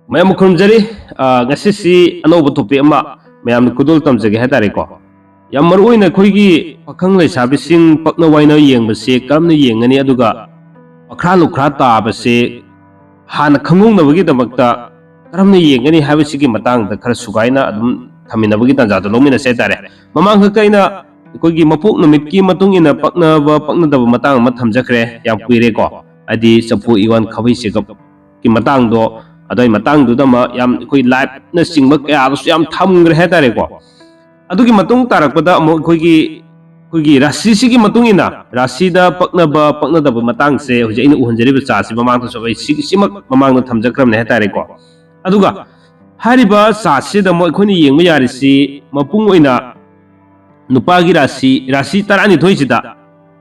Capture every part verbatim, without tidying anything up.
ꯃꯌꯥꯝ ꯈꯨꯔꯨꯝꯖꯔꯤ꯫ ꯑ, ꯉꯁꯤꯁꯤ ꯑꯅꯧꯕ topic ꯑꯃ ꯃꯌꯥꯝꯅ ꯈꯨꯗꯣꯜ ꯇꯝꯖꯒꯦ ꯍꯥꯏꯇꯥꯔꯦꯀꯣ꯫ ꯌꯥꯝ ꯃꯔꯨ ꯑꯣꯏꯅ ꯑꯩꯈꯣꯏꯒꯤ ꯄꯥꯈꯪ ꯂꯩꯁꯥꯕꯤꯁꯤꯡ ꯄꯛꯅ ꯋꯥꯏꯅ ꯌꯦꯡꯕꯁꯦ ꯀꯔꯝꯅ ꯌꯦꯡꯒꯅꯤ, ꯑꯗꯨꯒ ꯄꯈ꯭ꯔꯥ ꯂꯨꯈ꯭ꯔꯥ ꯇꯥꯕꯁꯦ ꯍꯥꯟꯅ ꯈꯪꯍꯧꯅꯕꯒꯤꯗꯃꯛꯇ ꯀꯔꯝꯅ ꯌꯦꯡꯒꯅꯤ ꯍꯥꯏꯕꯁꯤꯒꯤ ꯃꯇꯥꯡꯗ ꯈꯔ ꯁꯨꯒꯥꯏꯅ ꯑꯗꯨꯝ ꯊꯝꯃꯤꯟꯅꯕꯒꯤ ꯇꯥꯟꯖꯥꯗꯣ ꯂꯧꯃꯤꯟꯅꯁꯦ ꯍꯥꯏꯇꯥꯔꯦ꯫ ꯃꯃꯥꯡ ꯈꯛꯇ ꯑꯩꯅ ꯑꯩꯈꯣꯏꯒꯤ ꯃꯄꯣꯛ ꯅꯨꯃꯤꯠꯀꯤ ꯃꯇꯨꯡ ꯏꯟꯅ ꯄꯛꯅꯕ ꯄꯛꯅꯗꯕ ꯃꯇꯥꯡ ꯑꯃ ꯊꯝꯖꯈ꯭ꯔꯦ, ꯌꯥꯝ ꯀꯨꯏꯔꯦꯀꯣ, ꯍꯥꯏꯗꯤ ꯆꯐꯨ ꯏꯋꯥꯟ ꯈꯥꯕꯩ ꯆꯦꯒꯞꯀꯤ ꯃꯇꯥꯡꯗꯣ꯫ ꯑꯗꯨꯒꯤ ꯃꯇꯥꯡꯗꯨꯗ ꯑꯃ ꯌꯥꯝ ꯑꯩꯈꯣꯏ liveꯅꯆꯤꯡꯕ ꯀꯌꯥꯗꯁꯨ ꯌꯥꯝ ꯊꯝꯈ꯭ꯔꯦ ꯍꯥꯏꯇꯥꯔꯦꯀꯣ꯫ ꯑꯗꯨꯒꯤ ꯃꯇꯨꯡ ꯇꯥꯔꯛꯄꯗ ꯑꯃꯨꯛ ꯑꯩꯈꯣꯏꯒꯤ ꯑꯩꯈꯣꯏꯒꯤ ꯔꯥꯁꯤꯁꯤꯒꯤ ꯃꯇꯨꯡ ꯏꯟꯅ, ꯔꯥꯁꯤꯗ ꯄꯛꯅꯕ ꯄꯛꯅꯗꯕ ꯃꯇꯥꯡꯁꯦ ꯍꯧꯖꯤꯛ ꯑꯩꯅ ꯎꯍꯟꯖꯔꯤꯕ chartꯁꯤ ꯃꯃꯥꯡꯗꯁꯨ ꯑꯩ ꯁꯤ-, ꯁꯤꯃꯛ ꯃꯃꯥꯡꯗ ꯊꯝꯖꯈ꯭ꯔꯕꯅꯦ ꯍꯥꯏꯇꯥꯔꯦꯀꯣ꯫ ꯑꯗꯨꯒ ꯍꯥꯏꯔꯤꯕ chartꯁꯤꯗ ꯑꯃꯨꯛ ꯑꯩꯈꯣꯏꯅ ꯌꯦꯡꯕ ꯌꯥꯔꯤꯁꯤ ꯃꯄꯨꯡ ꯑꯣꯏꯅ ꯅꯨꯄꯥꯒꯤ ꯔꯥꯁꯤ, ꯔꯥꯁꯤ ꯇꯔꯥꯅꯤꯊꯣꯏꯁꯤꯗ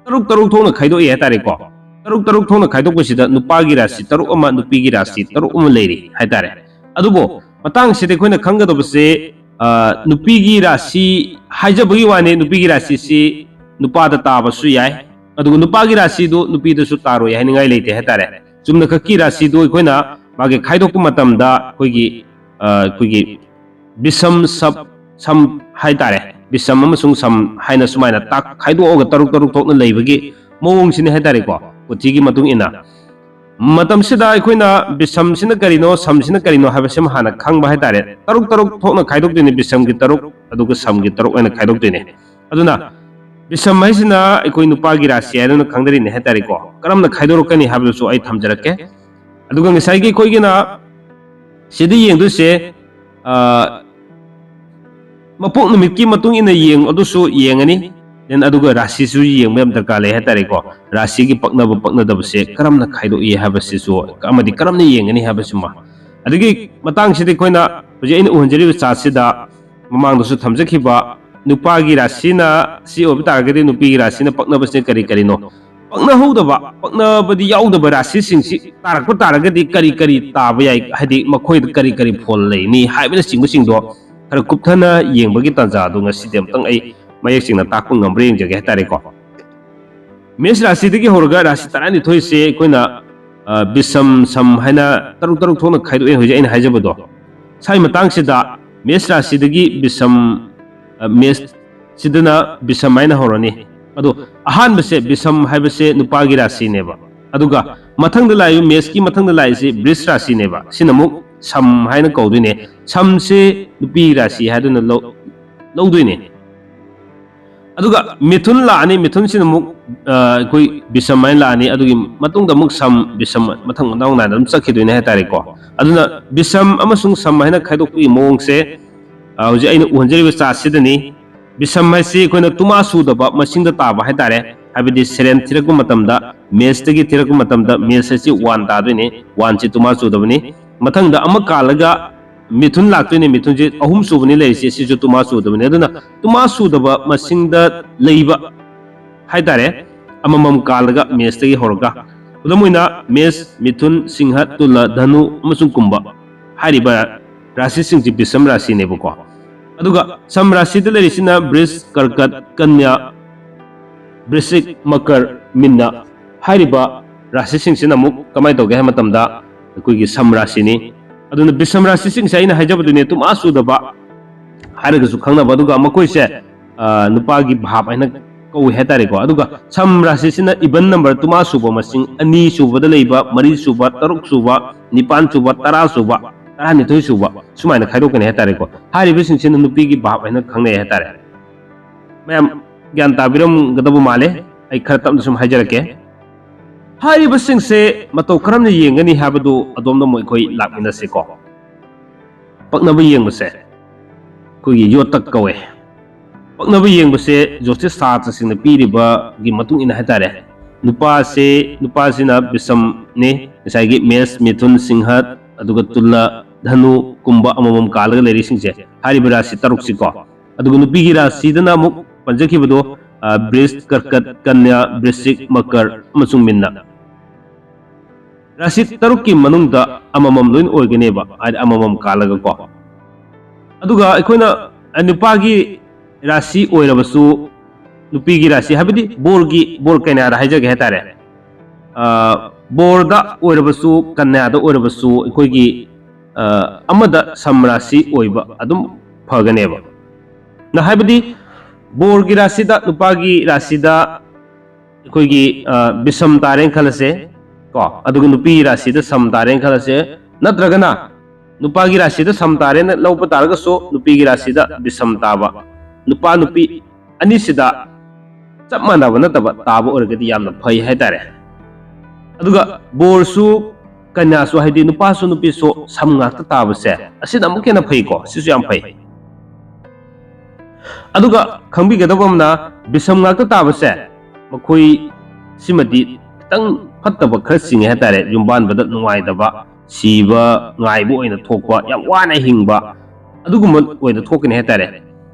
ꯇꯔꯨꯛ ꯇꯔꯨꯛ ꯊꯣꯛꯅ ꯈꯥꯏꯗꯣꯛꯏ ꯍꯥꯏꯇꯥꯔꯦꯀꯣ꯫ ꯇꯔꯨꯛ ꯇꯔꯨꯛ ꯊꯣꯛꯅ ꯈꯥꯏꯗꯣꯛꯄꯁꯤꯗ ꯅꯨꯄꯥꯒꯤ ꯔꯥꯁꯤ ꯇꯔꯨꯛ ꯑꯃ, ꯅꯨꯄꯤꯒꯤ ꯔꯥꯁꯤ ꯇꯔꯨꯛ ꯑꯃ ꯂꯩꯔꯤ ꯍꯥꯏꯇꯥꯔꯦ꯫ ꯑꯗꯨꯕꯨ ꯃꯇꯥꯡꯁꯤꯗ ꯑꯩꯈꯣꯏꯅ ꯈꯪꯒꯗꯕꯁꯦ, ꯑ, ꯅꯨꯄꯤꯒꯤ ꯔꯥꯁꯤ ꯍꯥꯏꯖꯕꯒꯤ ꯋꯥꯅꯤ, ꯅꯨꯄꯤꯒꯤ ꯔꯥꯁꯤꯁꯤ ꯅꯨꯄꯥꯗ ꯇꯥꯕꯁꯨ ꯌꯥꯏ, ꯑꯗꯨꯒ ꯅꯨꯄꯥꯒꯤ ꯔꯥꯁꯤꯗꯨ ꯅꯨꯄꯤꯗꯁꯨ ꯇꯥꯔꯣꯏ ꯍꯥꯏꯅꯤꯡꯉꯥꯏ ꯂꯩꯇꯦ ꯍꯥꯏꯇꯥꯔꯦ꯫ ꯆꯨꯝꯅꯈꯛꯀꯤ ꯔꯥꯁꯤꯗꯨ ꯑꯩꯈꯣꯏꯅ ꯃꯥꯒꯤ ꯈꯥꯏꯗꯣꯛꯄ ꯃꯇꯝꯗ ꯑꯩꯈꯣꯏꯒꯤ, ꯑ, ꯑꯩꯈꯣꯏꯒꯤ ꯕꯤꯁꯝ ꯁꯞ ꯁꯝ ꯍꯥꯏꯇꯥꯔꯦ, ꯕꯤꯁꯝ ꯑꯃꯁꯨꯡ ꯁꯝ ꯍꯥꯏꯅ ꯁꯨꯃꯥꯏꯅ ꯇꯥꯛ-, ꯈꯥꯏꯗꯣꯛꯑꯒ ꯇꯔꯨꯛ ꯇꯔꯨꯛ ꯊꯣꯛꯅ ꯂꯩꯕꯒꯤ ꯃꯑꯣꯡꯁꯤꯅꯤ ꯍꯥꯏꯇꯥꯔꯦꯀꯣ, ꯀꯨꯊꯤꯒꯤ ꯃꯇꯨꯡ ꯏꯟꯅ꯫ ꯃꯇꯝꯁꯤꯗ ꯑꯩꯈꯣꯏꯅ ꯕꯤꯁꯝꯁꯤꯅ ꯀꯔꯤꯅꯣ, ꯁꯝꯁꯤꯅ ꯀꯔꯤꯅꯣ ꯍꯥꯏꯕꯁꯤꯃ ꯍꯥꯟꯅ ꯈꯪꯕ ꯍꯥꯏꯇꯥꯔꯦ꯫ ꯇꯔꯨꯛ ꯇꯔꯨꯛ ꯊꯣꯛꯅ ꯈꯥꯏꯗꯣꯛꯇꯣꯏꯅꯤ, ꯕꯤꯁꯝꯒꯤ ꯇꯔꯨꯛ, ꯑꯗꯨꯒ ꯁꯝꯒꯤ ꯇꯔꯨꯛ ꯍꯥꯏꯅ ꯈꯥꯏꯗꯣꯛꯇꯣꯏꯅꯤ꯫ ꯑꯗꯨꯅ ꯕꯤꯁꯝ ꯍꯥꯏꯁꯤꯅ ꯑꯩꯈꯣꯏ ꯅꯨꯄꯥꯒꯤ ꯔꯥꯁꯤ ꯍꯥꯏꯗꯨꯅ ꯈꯪꯅꯔꯤꯅꯦ ꯍꯥꯏꯇꯥꯔꯦꯀꯣ꯫ ꯀꯔꯝꯅ ꯈꯥꯏꯗꯣꯔꯛꯀꯅꯤ ꯍꯥꯏꯕꯗꯨꯁꯨ ꯑꯩ ꯊꯝꯖꯔꯛꯀꯦ꯫ ꯑꯗꯨꯒ ꯉꯁꯥꯏꯒꯤ ꯑꯩꯈꯣꯏꯒꯤꯅ ꯁꯤꯗ ꯌꯦꯡꯗꯣꯏꯁꯦ, ꯑ, ꯃꯄꯣꯛ ꯅꯨꯃꯤꯠꯀꯤ ꯃꯇꯨꯡ ꯏꯟꯅ ꯌꯦꯡ-, ꯑꯗꯨꯁꯨ ꯌꯦꯡꯉꯅꯤ꯫ Then ꯑꯗꯨꯒ ꯔꯥꯁꯤꯁꯨ ꯌꯦꯡꯕ ꯌꯥꯝ ꯗꯔꯀꯥꯔ ꯂꯩ ꯍꯥꯏꯇꯥꯔꯦꯀꯣ꯫ ꯔꯥꯁꯤꯒꯤ ꯄꯛꯅꯕ ꯄꯛꯅꯗꯕꯁꯦ ꯀꯔꯝꯅ ꯈꯥꯏꯗꯣꯛꯏ ꯍꯥꯏꯕꯁꯤꯁꯨ, ꯑꯃꯗꯤ ꯀꯔꯝꯅ ꯌꯦꯡꯒꯅꯤ ꯍꯥꯏꯕꯁꯤꯃ꯫ ꯑꯗꯨꯒꯤ ꯃꯇꯥꯡꯁꯤꯗ ꯑꯩꯈꯣꯏꯅ ꯍꯧꯖꯤꯛ ꯑꯩꯅ ꯎꯍꯟꯖꯔꯤꯕ chartꯁꯤꯗ ꯃꯃꯥꯡꯗꯁꯨ ꯊꯝꯖꯈꯤꯕ ꯅꯨꯄꯥꯒꯤ ꯔꯥꯁꯤꯅ ꯁꯤ ꯑꯣꯏꯕ ꯇꯥꯔꯒꯗꯤ ꯅꯨꯄꯤꯒꯤ ꯔꯥꯁꯤꯅ ꯄꯛꯅꯕꯁꯤꯅ ꯀꯔꯤ ꯀꯔꯤꯅꯣ? ꯄꯛꯅꯍꯧꯗꯕ, ꯄꯛꯅꯕꯗꯤ ꯌꯥꯎꯗꯕ ꯔꯥꯁꯤꯁꯤꯡꯁꯤ ꯇꯥꯔꯛꯄ ꯇꯥꯔꯒꯗꯤ ꯀꯔꯤ ꯀꯔꯤ ꯇꯥꯕ ꯌꯥꯏ? ꯍꯥꯏꯗꯤ ꯃꯈꯣꯏꯗ ꯀꯔꯤ ꯀꯔꯤ ꯐꯣꯜ ꯂꯩꯅꯤ ꯍꯥꯏꯕꯅꯆꯤꯡꯕꯁꯤꯡꯗꯣ ꯈꯔ ꯀꯨꯞꯊꯅ ꯌꯦꯡꯕꯒꯤ ꯇꯥꯟꯖꯥꯗꯣ ꯉꯁꯤꯗꯤ ꯑꯝꯇꯪ ꯑꯩ ꯃꯌꯦꯛ ꯁꯦꯡꯅ ꯇꯥꯛꯄ ꯉꯝꯕ꯭ꯔꯥ ꯌꯦꯡꯖꯒꯦ ꯍꯥꯏꯇꯥꯔꯦꯀꯣ꯫ ꯃꯦꯁ ꯔꯥꯁꯤꯗꯒꯤ ꯍꯧꯔꯒ ꯔꯥꯁꯤ ꯇꯔꯥꯅꯤꯊꯣꯏꯁꯦ ꯑꯩꯈꯣꯏꯅ ꯕꯤꯁꯝ ꯁꯝ ꯍꯥꯏꯅ ꯇꯔꯨꯛ ꯇꯔꯨꯛ ꯊꯣꯛꯅ ꯈꯥꯏꯗꯣꯛꯑꯦ ꯍꯧꯖꯤꯛ ꯑꯩꯅ ꯍꯥꯏꯖꯕꯗꯣ꯫ ꯁ꯭ꯋꯥꯏ ꯃꯇꯥꯡꯁꯤꯗ ꯃꯦꯁ ꯔꯥꯁꯤꯗꯒꯤ ꯕꯤꯁꯝ, ꯃꯦꯁꯁꯤꯗꯅ ꯕꯤꯁꯝ ꯍꯥꯏꯅ ꯍꯧꯔꯅꯤ꯫ ꯑꯗꯣ ꯑꯍꯥꯟꯕꯁꯦ ꯕꯤꯁꯝ ꯍꯥꯏꯕꯁꯦ ꯅꯨꯄꯥꯒꯤ ꯔꯥꯁꯤꯅꯦꯕ꯫ ꯑꯗꯨꯒ ꯃꯊꯪꯗ ꯂꯥꯛꯏꯕ ꯃꯦꯁꯀꯤ ꯃꯊꯪꯗ ꯂꯥꯛꯏꯁꯦ ꯕ꯭ꯔꯤꯁ ꯔꯥꯁꯤꯅꯦꯕ꯫ ꯁꯤꯅ ꯑꯃꯨꯛ ꯁꯝ ꯍꯥꯏꯅ ꯀꯧꯗꯣꯏꯅꯦ꯫ ꯁꯝꯁꯦ ꯅꯨꯄꯤ ꯔꯥꯁꯤ ꯍꯥꯏꯗꯨꯅ ꯂꯧ-, ꯂꯧꯗꯣꯏꯅꯦ꯫ ꯑꯗꯨꯒ ꯃꯤꯊꯨꯟ ꯂꯥꯛꯑꯅꯤ꯫ ꯃꯤꯊꯨꯟꯁꯤꯅ ꯑꯃꯨꯛ, ꯑ, ꯑꯩꯈꯣꯏ ꯕꯤꯁꯝ ꯍꯥꯏꯅ ꯂꯥꯛꯑꯅꯤ꯫ ꯑꯗꯨꯒꯤ ꯃꯇꯨꯡꯗ ꯑꯃꯨꯛ ꯁꯝ, ꯕꯤꯁꯝ ꯃꯊꯪ ꯃꯅꯥꯎ ꯅꯥꯏꯅ ꯑꯗꯨꯝ ꯆꯠꯈꯤꯗꯣꯏꯅꯦ ꯍꯥꯏꯇꯥꯔꯦꯀꯣ꯫ ꯑꯗꯨꯅ ꯕꯤꯁꯝ ꯑꯃꯁꯨꯡ ꯁꯝ ꯍꯥꯏꯅ ꯈꯥꯏꯗꯣꯛꯄꯒꯤ ꯃꯑꯣꯡꯁꯦ, ꯑ, ꯍꯧꯖꯤꯛ ꯑꯩꯅ ꯎꯍꯟꯖꯔꯤꯕ ꯆꯥꯔꯠꯁꯤꯗꯅꯤ꯫ ꯕꯤꯁꯝ ꯍꯥꯏꯁꯤ ꯑꯩꯈꯣꯏꯅ ꯇꯨꯃꯥ ꯁꯨꯗꯕ ꯃꯁꯤꯡꯗ ꯇꯥꯕ ꯍꯥꯏꯇꯥꯔꯦ꯫ ꯍꯥꯏꯕꯗꯤ ꯁꯦꯔꯦꯟ ꯊꯤꯔꯛꯄ ꯃꯇꯝꯗ, ꯃꯦꯁꯇꯒꯤ ꯊꯤꯔꯛꯄ ꯃꯇꯝꯗ ꯃꯦꯁ ꯍꯥꯏꯁꯤ ꯋꯥꯟ ꯇꯥꯗꯣꯏꯅꯤ꯫ ꯋꯥꯟꯁꯤ ꯇꯨꯃꯥ ꯁꯨꯗꯕꯅꯤ꯫ ꯃꯊꯪꯗ ꯑꯃ ꯀꯥꯜꯂꯒ ꯃꯤꯊꯨꯟ ꯂꯥꯛꯇꯣꯏꯅꯦ꯫ ꯃꯤꯊꯨꯟꯁꯦ ꯑꯍꯨꯝ ꯁꯨꯕꯅꯤ ꯂꯩꯔꯤꯁꯦ, ꯁꯤꯁꯨ ꯇꯨꯃꯥ ꯁꯨꯗꯕꯅꯤ꯫ ꯑꯗꯨꯅ ꯇꯨꯃꯥ ꯁꯨꯗꯕ ꯃꯁꯤꯡꯗ ꯂꯩꯕ ꯍꯥꯏꯇꯥꯔꯦ, ꯑꯃꯃꯝ ꯀꯥꯜꯂꯒ ꯃꯦꯁꯇꯒꯤ ꯍꯧꯔꯒ꯫ ꯈꯨꯗꯝ ꯑꯣꯏꯅ ꯃꯦꯁ, ꯃꯤꯊꯨꯟ, ꯁꯤꯡꯍ, ꯇꯨꯂ, ꯙꯅꯨ ꯑꯃꯁꯨꯡ ꯀꯨꯝꯚ ꯍꯥꯏꯔꯤꯕ ꯔꯥꯁꯤꯁꯤꯡꯁꯤ ꯕꯤꯁꯝ ꯔꯥꯁꯤꯅꯦꯕꯀꯣ꯫ ꯑꯗꯨꯒ ꯁꯝ ꯔꯥꯁꯤꯗ ꯂꯩꯔꯤꯁꯤꯅ ꯕ꯭ꯔꯤꯖ, ꯀꯔꯀꯠ, ꯀꯟꯌꯥ, ꯕ꯭ꯔꯤꯁꯤꯛ, ꯃꯀꯔ, ꯃꯤꯟꯅ ꯍꯥꯏꯔꯤꯕ ꯔꯥꯁꯤꯁꯤꯡꯁꯤꯅ ꯑꯃꯨꯛ ꯀꯃꯥꯏꯅ ꯇꯧꯒꯦ ꯍꯥꯏꯕ ꯃꯇꯝꯗ ꯑꯩꯈꯣꯏꯒꯤ ꯁꯝ ꯔꯥꯁꯤꯅꯤ꯫ ꯑꯗꯨꯅ ꯕꯤꯁꯝ ꯔꯥꯁꯤꯁꯤꯡꯁꯦ ꯑꯩꯅ ꯍꯥꯏꯖꯕꯗꯨꯅꯦ, ꯇꯨꯃꯥ ꯁꯨꯗꯕ ꯍꯥꯏꯔꯒꯁꯨ ꯈꯪꯅꯕ꯫ ꯑꯗꯨꯒ ꯃꯈꯣꯏꯁꯦ, ꯑ, ꯅꯨꯄꯥꯒꯤ ꯚꯥꯕ ꯍꯥꯏꯅ ꯀꯧꯏ ꯍꯥꯏꯇꯥꯔꯦꯀꯣ꯫ ꯑꯗꯨꯒ ꯁꯝ ꯔꯥꯁꯤꯁꯤꯅ even number ꯇꯨꯃꯥ ꯁꯨꯕ ꯃꯁꯤꯡ, ꯑꯅꯤ ꯁꯨꯕꯗ ꯂꯩꯕ, ꯃꯔꯤ ꯁꯨꯕ, ꯇꯔꯨꯛ ꯁꯨꯕ, ꯅꯤꯄꯥꯟ ꯁꯨꯕ, ꯇꯔꯥ ꯁꯨꯕ, ꯇꯔꯥꯅꯤꯊꯣꯏ ꯁꯨꯕ, ꯁꯨꯃꯥꯏꯅ ꯈꯥꯏꯗꯣꯛꯀꯅꯤ ꯍꯥꯏꯇꯥꯔꯦꯀꯣ꯫ ꯍꯥꯏꯔꯤꯕꯁꯤꯡꯁꯤꯅ ꯅꯨꯄꯤꯒꯤ ꯚꯥꯕ ꯍꯥꯏꯅ ꯈꯪꯅꯩ ꯍꯥꯏꯇꯥꯔꯦ꯫ ꯃꯌꯥꯝ ꯒ꯭ꯌꯥꯟ ꯇꯥꯕꯤꯔꯝꯒꯗꯕ ꯃꯥꯜꯂꯦ꯫ ꯑꯩ ꯈꯔ ꯇꯞꯅ ꯁꯨꯝ ꯍꯥꯏꯖꯔꯛꯀꯦ꯫ ꯍꯥꯏꯔꯤꯕꯁꯤꯡꯁꯦ ꯃꯇꯧ ꯀꯔꯝꯅ ꯌꯦꯡꯒꯅꯤ ꯍꯥꯏꯕꯗꯨ ꯑꯗꯣꯝꯗ ꯑꯃꯨꯛ ꯑꯩꯈꯣꯏ ꯂꯥꯛꯃꯤꯟꯅꯁꯤꯀꯣ꯫ ꯄꯛꯅꯕ ꯌꯦꯡꯕꯁꯦ ꯑꯩꯈꯣꯏꯒꯤ ꯌꯣꯠꯇꯛ ꯀꯧꯋꯦ꯫ ꯄꯛꯅꯕ ꯌꯦꯡꯕꯁꯦ ꯖꯣꯇꯤꯁ ꯁꯥꯁꯇ꯭ꯔꯁꯤꯡꯅ ꯄꯤꯔꯤꯕꯒꯤ ꯃꯇꯨꯡ ꯏꯟꯅ ꯍꯥꯏꯇꯥꯔꯦ, ꯅꯨꯄꯥꯁꯦ, ꯅꯨꯄꯥꯁꯤꯅ ꯕꯤꯁꯝꯅꯤ, ꯉꯁꯥꯏꯒꯤ ꯃꯦꯁ, ꯃꯤꯊꯨꯟ, ꯁꯤꯡꯍ, ꯑꯗꯨꯒ ꯇꯨꯂ, ꯙꯅꯨ, ꯀꯨꯝꯚ ꯑꯃꯃꯝ ꯀꯥꯜꯂꯒ ꯂꯩꯔꯤꯁꯤꯡꯁꯦ, ꯍꯥꯏꯔꯤꯕ ꯔꯥꯁꯤ ꯇꯔꯨꯛꯁꯤꯀꯣ꯫ ꯑꯗꯨꯒ ꯅꯨꯄꯤꯒꯤ ꯔꯥꯁꯤꯗꯅ ꯑꯃꯨꯛ ꯄꯟꯖꯈꯤꯕꯗꯣ, ꯑ, ꯕ꯭ꯔꯤꯖ, ꯀꯔꯀꯠ, ꯀꯟꯌꯥ, ꯕ꯭ꯔꯤꯁꯤꯛ, ꯃꯀꯔ ꯑꯃꯁꯨꯡ ꯃꯤꯟꯅ꯫ ꯔꯥꯁꯤ ꯇꯔꯨꯛꯀꯤ ꯃꯅꯨꯡꯗ ꯑꯃꯃꯝ ꯂꯣꯏꯅ ꯑꯣꯏꯒꯅꯦꯕ, ꯍꯥꯏꯗꯤ ꯑꯃꯃꯝ ꯀꯥꯜꯂꯒꯀꯣ꯫ ꯑꯗꯨꯒ ꯑꯩꯈꯣꯏꯅ, ꯑ, ꯅꯨꯄꯥꯒꯤ ꯔꯥꯁꯤ ꯑꯣꯏꯔꯕꯁꯨ, ꯅꯨꯄꯤꯒꯤ ꯔꯥꯁꯤ, ꯍꯥꯏꯕꯗꯤ ꯕꯣꯔꯒꯤ, ꯕꯣꯔ ꯀꯩꯅꯥꯗ ꯍꯥꯏꯖꯒꯦ ꯍꯥꯏꯇꯥꯔꯦ꯫ ꯑ, ꯕꯣꯔꯗ ꯑꯣꯏꯔꯕꯁꯨ, ꯀꯟꯌꯥꯗ ꯑꯣꯏꯔꯕꯁꯨ, ꯑꯩꯈꯣꯏꯒꯤ ꯑ, ꯑꯃꯗ ꯁꯝ ꯔꯥꯁꯤ ꯑꯣꯏꯕ ꯑꯗꯨꯝ ꯐꯒꯅꯦꯕ꯫ ꯅ ꯍꯥꯏꯕꯗꯤ ꯕꯣꯔꯒꯤ ꯔꯥꯁꯤꯗ, ꯅꯨꯄꯥꯒꯤ ꯔꯥꯁꯤꯗ ꯑꯩꯈꯣꯏꯒꯤ ꯑ, ꯕꯤꯁꯝ ꯇꯥꯔꯦꯅ ꯈꯜꯂꯁꯦ ꯀꯣ, ꯑꯗꯨꯒ ꯅꯨꯄꯤꯒꯤ ꯔꯥꯁꯤꯗ ꯁꯝ ꯇꯥꯔꯦꯅ ꯈꯜꯂꯁꯦ, ꯅꯠꯇ꯭ꯔꯒꯅ ꯅꯨꯄꯥꯒꯤ ꯔꯥꯁꯤꯗ ꯁꯝ ꯇꯥꯔꯦꯅ ꯂꯧꯕ ꯇꯥꯔꯒꯁꯨ, ꯅꯨꯄꯤꯒꯤ ꯔꯥꯁꯤꯗ ꯕꯤꯁꯝ ꯇꯥꯕ, ꯅꯨꯄꯥ ꯅꯨꯄꯤ ꯑꯅꯤꯁꯤꯗ ꯆꯞ ꯃꯥꯟꯅꯕ ꯅꯠꯇꯕ ꯇꯥꯕ ꯑꯣꯏꯔꯒꯗꯤ ꯌꯥꯝꯅ ꯐꯩ ꯍꯥꯏꯇꯥꯔꯦ꯫ ꯑꯗꯨꯒ ꯕꯣꯔꯁꯨ ꯀꯟꯌꯥꯁꯨ, ꯍꯥꯏꯗꯤ ꯅꯨꯄꯥꯁꯨ ꯅꯨꯄꯤꯁꯨ ꯁꯝ ꯉꯥꯛꯇ ꯇꯥꯕꯁꯦ, ꯑꯁꯤꯅ ꯑꯃꯨꯛ ꯍꯦꯟꯅ ꯐꯩꯀꯣ, ꯁꯤꯁꯨ ꯌꯥꯝ ꯐꯩ꯫ ꯑꯗꯨꯒ ꯈꯪꯕꯤꯒꯗꯕ ꯑꯃꯅ, ꯕꯤꯁꯝ ꯉꯥꯛꯇ ꯇꯥꯕꯁꯦ ꯃꯈꯣꯏ ꯁꯤꯃꯗꯤ ꯈꯤꯇꯪ ꯐꯠꯇꯕ ꯈꯔ ꯆꯤꯡꯉꯦ ꯍꯥꯏꯇꯥꯔꯦ꯫ ꯌꯨꯝꯕꯥꯟꯕꯗ ꯅꯨꯡꯉꯥꯏꯇꯕ, ꯁꯤꯕ ꯉꯥꯏꯕ ꯑꯣꯏꯅ ꯊꯣꯛꯄ, ꯌꯥꯝ ꯋꯥꯅ ꯍꯤꯡꯕ, ꯑꯗꯨꯒꯨꯝꯕ ꯑꯣꯏꯅ ꯊꯣꯛꯀꯅꯤ ꯍꯥꯏꯇꯥꯔꯦ꯫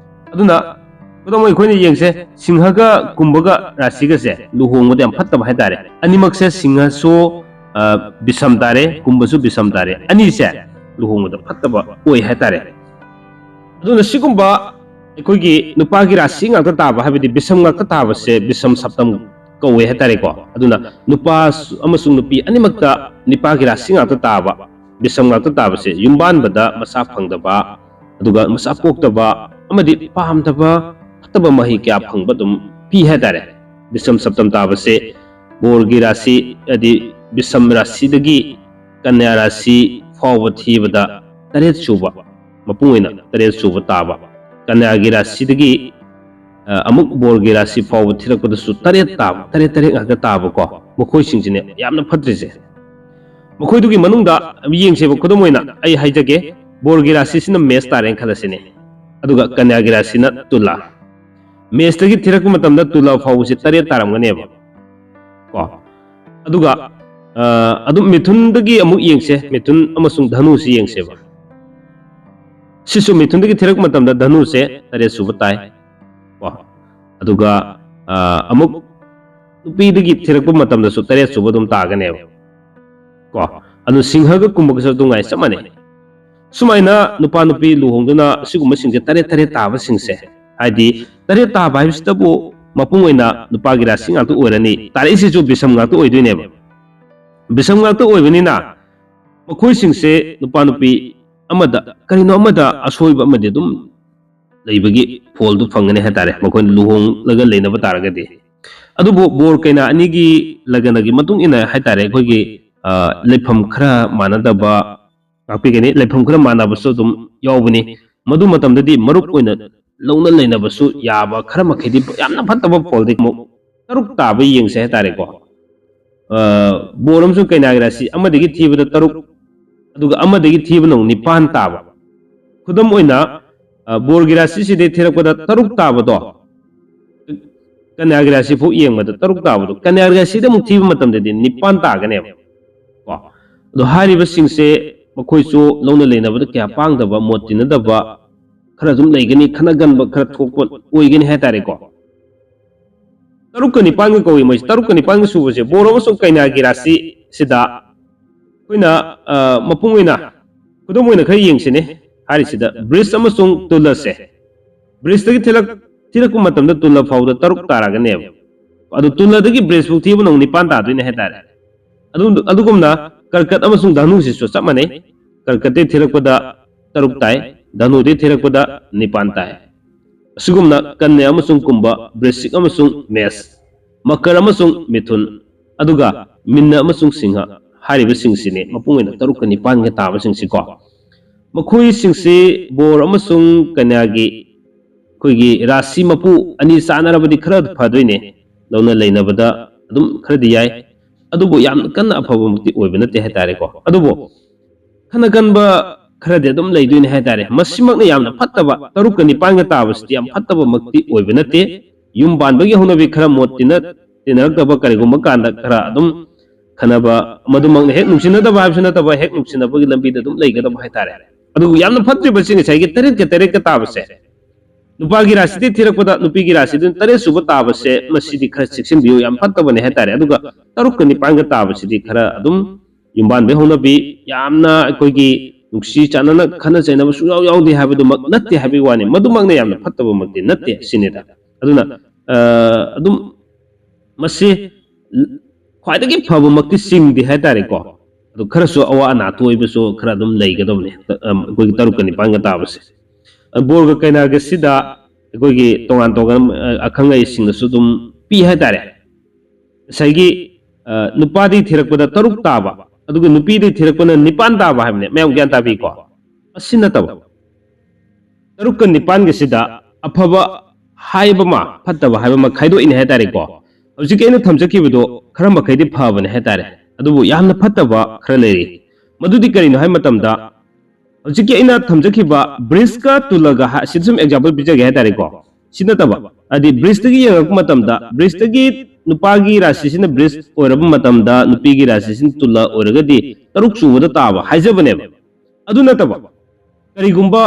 ꯑꯗꯨꯅ ꯈꯨꯗꯝ ꯑꯣꯏꯅ ꯑꯩꯈꯣꯏꯅ ꯌꯦꯡꯁꯦ, ꯁꯤꯡꯍꯒ ꯀꯨꯝꯚꯒ ꯔꯥꯁꯤꯒꯁꯦ ꯂꯨꯍꯣꯡꯕꯗ ꯌꯥꯝ ꯐꯠꯇꯕ ꯍꯥꯏꯇꯥꯔꯦ꯫ ꯑꯅꯤꯃꯛꯁꯦ ꯁꯤꯡꯍꯁꯨ ꯑ, ꯕꯤꯁꯝ ꯇꯥꯔꯦ, ꯀꯨꯝꯚꯁꯨ ꯕꯤꯁꯝ ꯇꯥꯔꯦ, ꯑꯅꯤꯁꯦ ꯂꯨꯍꯣꯡꯕꯗ ꯐꯠꯇꯕ ꯑꯣꯏ ꯍꯥꯏꯇꯥꯔꯦ꯫ ꯑꯗꯨꯅ ꯁꯤꯒꯨꯝꯕ ꯑꯩꯈꯣꯏꯒꯤ ꯅꯨꯄꯥꯒꯤ ꯔꯥꯁꯤ ꯉꯥꯛꯇ ꯇꯥꯕ, ꯍꯥꯏꯕꯗꯤ ꯕꯤꯁꯝ ꯉꯥꯛꯇ ꯇꯥꯕꯁꯦ ꯕꯤꯁꯝ ꯁꯞꯇꯝ ꯀꯧꯋꯦ ꯍꯥꯏꯇꯥꯔꯦꯀꯣ꯫ ꯑꯗꯨꯅ ꯅꯨꯄꯥ ꯑꯃꯁꯨꯡ ꯅꯨꯄꯤ ꯑꯅꯤꯃꯛꯇ ꯅꯨꯄꯥꯒꯤ ꯔꯥꯁꯤ ꯉꯥꯛꯇ ꯇꯥꯕ, ꯕꯤꯁꯝ ꯉꯥꯛꯇ ꯇꯥꯕꯁꯦ ꯌꯨꯝꯕꯥꯟꯕꯗ ꯃꯆꯥ ꯐꯪꯗꯕ, ꯑꯗꯨꯒ ꯃꯆꯥ ꯄꯣꯛꯇꯕ ꯑꯃꯗꯤ ꯄꯥꯝꯗꯕ ꯐꯠꯇꯕ ꯃꯍꯩ ꯀꯌꯥ ꯐꯪꯕ ꯑꯗꯨꯝ ꯄꯤ ꯍꯥꯏꯇꯥꯔꯦ꯫ ꯕꯤꯁꯝ ꯁꯞꯇꯝ ꯇꯥꯕꯁꯦ ꯕꯣꯔꯒꯤ ꯔꯥꯁꯤ, ꯍꯥꯏꯗꯤ ꯕꯤꯁꯝ ꯔꯥꯁꯤꯗꯒꯤ ꯀꯟꯌꯥ ꯔꯥꯁꯤ ꯐꯥꯎꯕ ꯊꯤꯕꯗ ꯇꯔꯦꯠ ꯁꯨꯕ, ꯃꯄꯨꯡ ꯑꯣꯏꯅ ꯇꯔꯦꯠ ꯁꯨꯕ ꯇꯥꯕ, ꯀꯟꯌꯥꯒꯤ ꯔꯥꯁꯤꯗꯒꯤ ꯑ, ꯑꯃꯨꯛ ꯕꯣꯔꯒꯤ ꯔꯥꯁꯤ ꯐꯥꯎꯕ ꯊꯤꯔꯛꯄꯗꯁꯨ ꯇꯔꯦꯠ ꯇꯥꯕ, ꯇꯔꯦꯠ ꯇꯔꯦꯠ ꯉꯥꯛꯇ ꯇꯥꯕꯀꯣ, ꯃꯈꯣꯏꯁꯤꯡꯁꯤꯅꯦ ꯌꯥꯝꯅ ꯐꯠꯇ꯭ꯔꯤꯁꯦ꯫ ꯃꯈꯣꯏꯗꯨꯒꯤ ꯃꯅꯨꯡꯗ ꯌꯦꯡꯁꯦꯕ, ꯈꯨꯗꯝ ꯑꯣꯏꯅ ꯑꯩ ꯍꯥꯏꯖꯒꯦ, ꯕꯣꯔꯒꯤ ꯔꯥꯁꯤꯁꯤꯅ ꯃꯦꯁ ꯇꯥꯔꯦꯅ ꯈꯜꯂꯁꯤꯅꯦ, ꯑꯗꯨꯒ ꯀꯟꯌꯥꯒꯤ ꯔꯥꯁꯤꯅ ꯇꯨꯂꯥ꯫ ꯃꯦꯁꯇꯒꯤ ꯊꯤꯔꯛꯄ ꯃꯇꯝꯗ ꯇꯨꯂꯥ ꯐꯥꯎꯕꯁꯤ ꯇꯔꯦꯠ ꯇꯥꯔꯝꯒꯅꯦꯕ ꯀꯣ꯫ ꯑꯗꯨꯒ ꯑ, ꯑꯗꯨꯝ ꯃꯤꯊꯨꯟꯗꯒꯤ ꯑꯃꯨꯛ ꯌꯦꯡꯁꯦ, ꯃꯤꯊꯨꯟ ꯑꯃꯁꯨꯡ ꯙꯅꯨꯁꯤ ꯌꯦꯡꯁꯦꯕ꯫ ꯁꯤꯁꯨ ꯃꯤꯊꯨꯟꯗꯒꯤ ꯊꯤꯔꯛꯄ ꯃꯇꯝꯗ ꯙꯅꯨꯁꯦ ꯇꯔꯦꯠ ꯁꯨꯕ ꯇꯥꯏ ꯀꯣ꯫ ꯑꯗꯨꯒ ꯑ, ꯑꯃꯨꯛ ꯅꯨꯄꯤꯗꯒꯤ ꯊꯤꯔꯛꯄ ꯃꯇꯝꯗꯁꯨ ꯇꯔꯦꯠ ꯁꯨꯕ ꯑꯗꯨꯝ ꯇꯥꯒꯅꯦꯕ ꯀꯣ꯫ ꯑꯗꯨ ꯁꯤꯡꯍꯒ ꯀꯨꯝꯚꯒꯁꯨ ꯑꯗꯨꯝ ꯉꯥꯏ ꯆꯞ ꯃꯥꯟꯅꯩ꯫ ꯁꯨꯃꯥꯏꯅ ꯅꯨꯄꯥ ꯅꯨꯄꯤ ꯂꯨꯍꯣꯡꯗꯨꯅ ꯁꯤꯒꯨꯝꯕꯁꯤꯡꯁꯦ ꯇꯔꯦꯠ ꯇꯔꯦꯠ ꯇꯥꯕꯁꯤꯡꯁꯦ, ꯍꯥꯏꯗꯤ ꯇꯔꯦꯠ ꯇꯥꯕ ꯍꯥꯏꯕꯁꯤꯗꯕꯨ ꯃꯄꯨꯡ ꯑꯣꯏꯅ ꯅꯨꯄꯥꯒꯤ ꯔꯥꯁꯤ ꯉꯥꯛꯇ ꯑꯣꯏꯔꯅꯤ, ꯇꯥꯔꯛꯏꯁꯤꯁꯨ ꯕꯤꯁꯝ ꯉꯥꯛꯇ ꯑꯣꯏꯗꯣꯏꯅꯦꯕ꯫ ꯕꯤꯁꯝ ꯉꯥꯛꯇ ꯑꯣꯏꯕꯅꯤꯅ ꯃꯈꯣꯏꯁꯤꯡꯁꯦ ꯅꯨꯄꯥ ꯅꯨꯄꯤ ꯑꯃꯗ ꯀꯔꯤꯅꯣ ꯑꯃꯗ ꯑꯁꯣꯏꯕ ꯑꯃꯗꯤ ꯑꯗꯨꯝ ꯂꯩꯕꯒꯤ ꯐꯣꯜꯗꯨ ꯐꯪꯒꯅꯤ ꯍꯥꯏꯇꯥꯔꯦ, ꯃꯈꯣꯏꯅ ꯂꯨꯍꯣꯡꯂꯒ ꯂꯩꯅꯕ ꯇꯥꯔꯒꯗꯤ꯫ ꯑꯗꯨꯕꯨ ꯕꯣꯔ ꯀꯩꯅꯥ ꯑꯅꯤꯒꯤ ꯂꯒꯅꯒꯤ ꯃꯇꯨꯡ ꯏꯟꯅ ꯍꯥꯏꯇꯥꯔꯦ, ꯑꯩꯈꯣꯏꯒꯤ, ꯑ, ꯂꯩꯐꯝ ꯈꯔ ꯃꯥꯟꯅꯗꯕ ꯉꯥꯛꯄꯤꯒꯅꯤ, ꯂꯩꯐꯝ ꯈꯔ ꯃꯥꯟꯅꯕꯁꯨ ꯑꯗꯨꯝ ꯌꯥꯎꯕꯅꯤ꯫ ꯃꯗꯨ ꯃꯇꯝꯗꯗꯤ ꯃꯔꯨꯞ ꯑꯣꯏꯅ ꯂꯧꯅ ꯂꯩꯅꯕꯁꯨ ꯌꯥꯕ ꯈꯔ ꯃꯈꯩꯗꯤ, ꯌꯥꯝꯅ ꯐꯠꯇꯕ ꯐꯣꯜꯗꯤ ꯑꯃꯨꯛ ꯇꯔꯨꯛ ꯇꯥꯕ ꯌꯦꯡꯁꯦ ꯍꯥꯏꯇꯥꯔꯦꯀꯣ꯫ ꯑ, ꯕꯣꯔ ꯑꯃꯁꯨꯡ ꯀꯩꯅꯥꯒꯤ ꯔꯥꯁꯤ ꯑꯃꯗꯒꯤ ꯊꯤꯕꯗ ꯇꯔꯨꯛ, ꯑꯗꯨꯒ ꯑꯃꯗꯒꯤ ꯊꯤꯕꯅ ꯑꯃꯨꯛ ꯅꯤꯄꯥꯟ ꯇꯥꯕ꯫ ꯈꯨꯗꯝ ꯑꯣꯏꯅ, ꯑ, ꯕꯣꯔꯒꯤ ꯔꯥꯁꯤꯁꯤꯗꯒꯤ ꯊꯤꯔꯛꯄꯗ ꯇꯔꯨꯛ ꯇꯥꯕꯗꯣ, ꯀꯟꯌꯥꯒꯤ ꯔꯥꯁꯤ ꯐꯥꯎ ꯌꯦꯡꯕꯗ ꯇꯔꯨꯛ ꯇꯥꯕꯗꯣ, ꯀꯟꯌꯥꯒꯤ ꯔꯥꯁꯤꯗ ꯑꯃꯨꯛ ꯊꯤꯕ ꯃꯇꯝꯗꯗꯤ ꯅꯤꯄꯥꯟ ꯇꯥꯒꯅꯦꯕ꯫ ꯀꯣ? ꯑꯗꯣ ꯍꯥꯏꯔꯤꯕꯁꯤꯡꯁꯦ ꯃꯈꯣꯏꯁꯨ ꯂꯧꯅ ꯂꯩꯅꯕꯗ ꯀꯌꯥ ꯄꯥꯡꯗꯕ, ꯃꯣꯠ ꯇꯤꯟꯅꯗꯕ ꯈꯔ ꯑꯗꯨꯝ ꯂꯩꯒꯅꯤ, ꯈꯠꯅꯒꯟꯕ ꯈꯔ ꯊꯣꯛꯄ ꯑꯣꯏꯒꯅꯤ ꯍꯥꯏꯇꯥꯔꯦꯀꯣ꯫ ꯇꯔꯨꯛꯀ ꯅꯤꯄꯥꯟꯒ ꯀꯧꯏ ꯃꯣꯏꯁꯦ꯫ ꯇꯔꯨꯛꯀ ꯅꯤꯄꯥꯟꯒ ꯁꯨꯕꯁꯦ ꯕꯣꯔ ꯑꯃꯁꯨꯡ ꯀꯩꯅꯥꯒꯤ ꯔꯥꯁꯤꯁꯤꯗ ꯑꯩꯈꯣꯏꯅ, ꯑ, ꯃꯄꯨꯡ ꯑꯣꯏꯅ, ꯈꯨꯗꯝ ꯑꯣꯏꯅ ꯈꯔ ꯌꯦꯡꯁꯤꯅꯦ꯫ ꯍꯥꯏꯔꯤꯁꯤꯗ ꯕ꯭ꯔꯤꯖ ꯑꯃꯁꯨꯡ ꯇꯨꯂꯁꯦ, ꯕ꯭ꯔꯤꯖꯇꯒꯤ ꯊꯤꯂꯛ-, ꯊꯤꯔꯛꯄ ꯃꯇꯝꯗ ꯇꯨꯂ ꯐꯥꯎꯗ ꯇꯔꯨꯛ ꯇꯥꯔꯒꯅꯦꯕ꯫ ꯑꯗꯨ ꯇꯨꯂꯗꯒꯤ ꯕ꯭ꯔꯤꯖ ꯐꯥꯎ ꯊꯤꯕꯅ ꯑꯃꯨꯛ ꯅꯤꯄꯥꯟ ꯇꯥꯗꯣꯏꯅꯦ ꯍꯥꯏꯇꯥꯔꯦ꯫ ꯑꯗꯨ, ꯑꯗꯨꯒꯨꯝꯅ ꯀꯔꯀꯠ ꯑꯃꯁꯨꯡ ꯙꯅꯨꯁꯤꯁꯨ ꯆꯞ ꯃꯥꯟꯅꯩ꯫ ꯀꯔꯀꯠꯇꯒꯤ ꯊꯤꯔꯛꯄꯗ ꯇꯔꯨꯛ ꯇꯥꯏ, ꯙꯅꯨꯗꯒꯤ ꯊꯤꯔꯛꯄꯗ ꯅꯤꯄꯥꯟ ꯇꯥꯏ꯫ ꯑꯁꯤꯒꯨꯝꯅ ꯀꯟꯌꯥ ꯑꯃꯁꯨꯡ ꯀꯨꯝꯚ, ꯕ꯭ꯔꯤꯁꯤꯛ ꯑꯃꯁꯨꯡ ꯃꯦꯁ, ꯃꯀꯔ ꯑꯃꯁꯨꯡ ꯃꯤꯊꯨꯟ, ꯑꯗꯨꯒ ꯃꯤꯟꯅ ꯑꯃꯁꯨꯡ ꯁꯤꯡꯍ ꯍꯥꯏꯔꯤꯕꯁꯤꯡꯁꯤꯅꯤ ꯃꯄꯨꯡ ꯑꯣꯏꯅ ꯇꯔꯨꯛꯀ ꯅꯤꯄꯥꯟꯒ ꯇꯥꯕꯁꯤꯡꯁꯤꯀꯣ꯫ ꯃꯈꯣꯏꯁꯤꯡꯁꯤ ꯕꯣꯔ ꯑꯃꯁꯨꯡ ꯀꯟꯌꯥꯒꯤ ꯑꯩꯈꯣꯏꯒꯤ ꯔꯥꯁꯤ ꯃꯄꯨ ꯑꯅꯤ ꯆꯥꯟꯅꯔꯕꯗꯤ ꯈꯔ ꯐꯗꯣꯏꯅꯦ, ꯂꯧꯅ ꯂꯩꯅꯕꯗ ꯑꯗꯨꯝ ꯈꯔꯗꯤ ꯌꯥꯏ, ꯑꯗꯨꯕꯨ ꯌꯥꯝ ꯀꯟꯅ ꯑꯐꯕꯃꯛꯇꯤ ꯑꯣꯏꯕ ꯅꯠꯇꯦ ꯍꯥꯏꯇꯥꯔꯦꯀꯣ꯫ ꯑꯗꯨꯕꯨ ꯈꯠꯅ ꯀꯟꯕ ꯈꯔꯗꯤ ꯑꯗꯨꯝ ꯂꯩꯗꯣꯏꯅꯦ ꯍꯥꯏꯇꯥꯔꯦ꯫ ꯃꯁꯤꯃꯛꯅ ꯌꯥꯝꯅ ꯐꯠꯇꯕ, ꯇꯔꯨꯛꯀ ꯅꯤꯄꯥꯟꯒ ꯇꯥꯕꯁꯤꯗꯤ ꯌꯥꯝ ꯐꯠꯇꯕꯃꯛꯇꯤ ꯑꯣꯏꯕ ꯅꯠꯇꯦ꯫ ꯌꯨꯝ ꯄꯥꯟꯕꯒꯤ ꯍꯧꯅꯕꯤ ꯈꯔ ꯃꯣꯠ ꯇꯤꯟꯅ-, ꯇꯤꯟꯅꯔꯛꯇꯕ ꯀꯔꯤꯒꯨꯝꯕ ꯀꯥꯟꯗ ꯈꯔ ꯑꯗꯨꯝ ꯈꯟꯅꯕ, ꯃꯗꯨꯃꯛꯅ ꯍꯦꯛ ꯅꯨꯡꯁꯤꯅꯗꯕ ꯍꯥꯏꯕꯁꯨ ꯅꯠꯇꯕ, ꯍꯦꯛ ꯅꯨꯡꯁꯤꯅꯕꯒꯤ ꯂꯝꯕꯤꯗ ꯑꯗꯨꯝ ꯂꯩꯒꯗꯕ ꯍꯥꯏꯇꯥꯔꯦ꯫ ꯑꯗꯨꯕꯨ ꯌꯥꯝꯅ ꯐꯠꯇ꯭ꯔꯤꯕꯁꯤ ꯉꯁꯥꯏꯒꯤ ꯇꯔꯦꯠꯀ ꯇꯔꯦꯠꯀ ꯇꯥꯕꯁꯦ, ꯅꯨꯄꯥꯒꯤ ꯔꯥꯁꯤꯗꯤ ꯊꯤꯔꯛꯄꯗ ꯅꯨꯄꯤꯒꯤ ꯔꯥꯁꯤꯗꯨꯅ ꯇꯔꯦꯠ ꯁꯨꯕ ꯇꯥꯕꯁꯦ, ꯃꯁꯤꯗꯤ ꯈꯔ ꯆꯦꯛꯁꯤꯟꯕꯤꯌꯨ, ꯌꯥꯝ ꯐꯠꯇꯕꯅꯦ ꯍꯥꯏꯇꯥꯔꯦ꯫ ꯑꯗꯨꯒ ꯇꯔꯨꯛꯀ ꯅꯤꯄꯥꯟꯒ ꯇꯥꯕꯁꯤꯗꯤ ꯈꯔ ꯑꯗꯨꯝ ꯌꯨꯝꯕꯥꯟꯕꯒꯤ ꯍꯧꯅꯕꯤ, ꯌꯥꯝꯅ ꯑꯩꯈꯣꯏꯒꯤ ꯅꯨꯡꯁꯤ ꯆꯥꯟꯅꯅ ꯈꯠꯅ ꯆꯩꯅꯕ ꯁꯨꯡꯌꯥꯎ ꯌꯥꯎꯗꯦ ꯍꯥꯏꯕꯗꯨꯃꯛ ꯅꯠꯇꯦ ꯍꯥꯏꯕꯒꯤ ꯋꯥꯅꯤ, ꯃꯗꯨꯃꯛꯅ ꯌꯥꯝꯅ ꯐꯠꯇꯕꯃꯛꯇꯤ ꯅꯠꯇꯦ ꯁꯤꯅꯤꯗ꯫ ꯑꯗꯨꯅ, ꯑ, ꯑꯗꯨꯝ ꯃꯁꯤ ꯈ꯭ꯋꯥꯏꯗꯒꯤ ꯐꯕꯃꯛꯇꯤ ꯆꯤꯡꯗꯦ ꯍꯥꯏꯇꯥꯔꯦꯀꯣ꯫ ꯑꯗꯨ ꯈꯔꯁꯨ ꯑꯋꯥ ꯑꯅꯥ ꯊꯣꯛꯏꯕꯁꯨ ꯈꯔ ꯑꯗꯨꯝ ꯂꯩꯒꯗꯕꯅꯤ, ꯑꯩꯈꯣꯏꯒꯤ ꯇꯔꯨꯛꯀ ꯅꯤꯄꯥꯟꯒ ꯇꯥꯕꯁꯦ꯫ ꯕꯣꯔꯒ ꯀꯩꯅꯥꯒꯁꯤꯗ ꯑꯩꯈꯣꯏꯒꯤ ꯇꯣꯉꯥꯟ ꯇꯣꯉꯥꯟ ꯑꯈꯪ ꯑꯍꯩꯁꯤꯡꯅꯁꯨ ꯑꯗꯨꯝ ꯄꯤ ꯍꯥꯏꯇꯥꯔꯦ꯫ ꯉꯁꯥꯏꯒꯤ ꯅꯨꯄꯥꯗꯒꯤ ꯊꯤꯔꯛꯄꯗ ꯇꯔꯨꯛ ꯇꯥꯕ, ꯑꯗꯨꯒ ꯅꯨꯄꯤꯗꯒꯤ ꯊꯤꯔꯛꯄꯅ ꯅꯤꯄꯥꯟ ꯇꯥꯕ ꯍꯥꯏꯕꯅꯦ꯫ ꯃꯌꯥꯝ ꯒ꯭ꯌꯥꯟ ꯇꯥꯕꯤꯀꯣ? ꯑꯁꯤ ꯅꯠꯇꯕ, ꯇꯔꯨꯛꯀ ꯅꯤꯄꯥꯟꯒꯁꯤꯗ ꯑꯐꯕ ꯍꯥꯏꯕ ꯑꯃ, ꯐꯠꯇꯕ ꯍꯥꯏꯕ ꯑꯃ ꯈꯥꯏꯗꯣꯛꯏꯅꯦ ꯍꯥꯏꯇꯥꯔꯦꯀꯣ꯫ ꯍꯧꯖꯤꯛꯀꯤ ꯑꯩꯅ ꯊꯝꯖꯈꯤꯕꯗꯣ ꯈꯔ ꯃꯈꯩꯗꯤ ꯐꯕꯅꯦ ꯍꯥꯏꯇꯥꯔꯦ, ꯑꯗꯨꯕꯨ ꯌꯥꯝꯅ ꯐꯠꯇꯕ ꯈꯔ ꯂꯩꯔꯤ꯫ ꯃꯗꯨꯗꯤ ꯀꯔꯤꯅꯣ ꯍꯥꯏꯕ ꯃꯇꯝꯗ, ꯍꯧꯖꯤꯛꯀꯤ ꯑꯩꯅ ꯊꯝꯖꯈꯤꯕ ꯕ꯭ꯔꯤꯖꯀ ꯇꯨꯂꯒ ꯍꯥꯏ-, ꯁꯤꯗ ꯁꯨꯝ ꯑꯦꯛꯖꯥꯝꯄꯜ ꯄꯤꯖꯒꯦ ꯍꯥꯏꯇꯥꯔꯦꯀꯣ꯫ ꯁꯤ ꯅꯠꯇꯕ, ꯍꯥꯏꯗꯤ ꯕ꯭ꯔꯤꯖꯇꯒꯤ ꯌꯦꯡꯉꯛꯄ ꯃꯇꯝꯗ, ꯕ꯭ꯔꯤꯖꯇꯒꯤ ꯅꯨꯄꯥꯒꯤ ꯔꯥꯁꯤꯁꯤꯅ ꯕ꯭ꯔꯤꯖ ꯑꯣꯏꯔꯕ ꯃꯇꯝꯗ ꯅꯨꯄꯤꯒꯤ ꯔꯥꯁꯤꯁꯤꯅ ꯇꯨꯂ ꯑꯣꯏꯔꯒꯗꯤ ꯇꯔꯨꯛ ꯁꯨꯕꯗ ꯇꯥꯕ ꯍꯥꯏꯖꯕꯅꯦꯕ꯫ ꯑꯗꯨ ꯅꯠꯇꯕ, ꯀꯔꯤꯒꯨꯝꯕ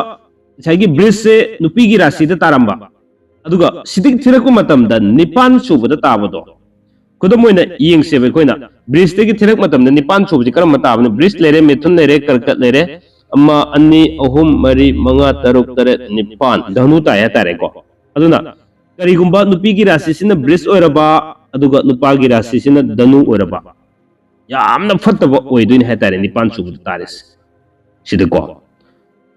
ꯉꯁꯥꯏꯒꯤ ꯕ꯭ꯔꯤꯖꯁꯦ ꯅꯨꯄꯤꯒꯤ ꯔꯥꯁꯤꯗ ꯇꯥꯔꯝꯕ, ꯑꯗꯨꯒ ꯁꯤꯗꯒꯤ ꯊꯤꯔꯛꯄ ꯃꯇꯝꯗ ꯅꯤꯄꯥꯟ ꯁꯨꯕꯗ ꯇꯥꯕꯗꯣ, ꯈꯨꯗꯝ ꯑꯣꯏꯅ ꯌꯦꯡꯁꯦꯕ ꯑꯩꯈꯣꯏꯅ, ꯕ꯭ꯔꯤꯖꯇꯒꯤ ꯊꯤꯔꯛꯄ ꯃꯇꯝꯗ ꯅꯤꯄꯥꯟ ꯁꯨꯕꯁꯤ ꯀꯔꯝꯕ ꯇꯥꯕꯅꯤ? ꯕ꯭ꯔꯤꯖ ꯂꯩꯔꯦ, ꯃꯤꯊꯨꯟ ꯂꯩꯔꯦ, ꯀꯔꯀꯠ ꯂꯩꯔꯦ, ꯑꯃ, ꯑꯅꯤ, ꯑꯍꯨꯝ, ꯃꯔꯤ, ꯃꯉꯥ, ꯇꯔꯨꯛ, ꯇꯔꯦꯠ, ꯅꯤꯄꯥꯟ, ꯙꯅꯨ ꯇꯥꯏ ꯍꯥꯏꯇꯥꯔꯦꯀꯣ꯫ ꯑꯗꯨꯅ ꯀꯔꯤꯒꯨꯝꯕ ꯅꯨꯄꯤꯒꯤ ꯔꯥꯁꯤꯁꯤꯅ ꯕ꯭ꯔꯤꯖ ꯑꯣꯏꯔꯕ, ꯑꯗꯨꯒ ꯅꯨꯄꯥꯒꯤ ꯔꯥꯁꯤꯁꯤꯅ ꯙꯅꯨ ꯑꯣꯏꯔꯕ, ꯌꯥꯝꯅ ꯐꯠꯇꯕ ꯑꯣꯏꯗꯣꯏꯅꯦ ꯍꯥꯏꯇꯥꯔꯦ, ꯅꯤꯄꯥꯟ ꯁꯨꯕꯗ ꯇꯥꯔꯤꯁꯦ ꯁꯤꯗꯀꯣ꯫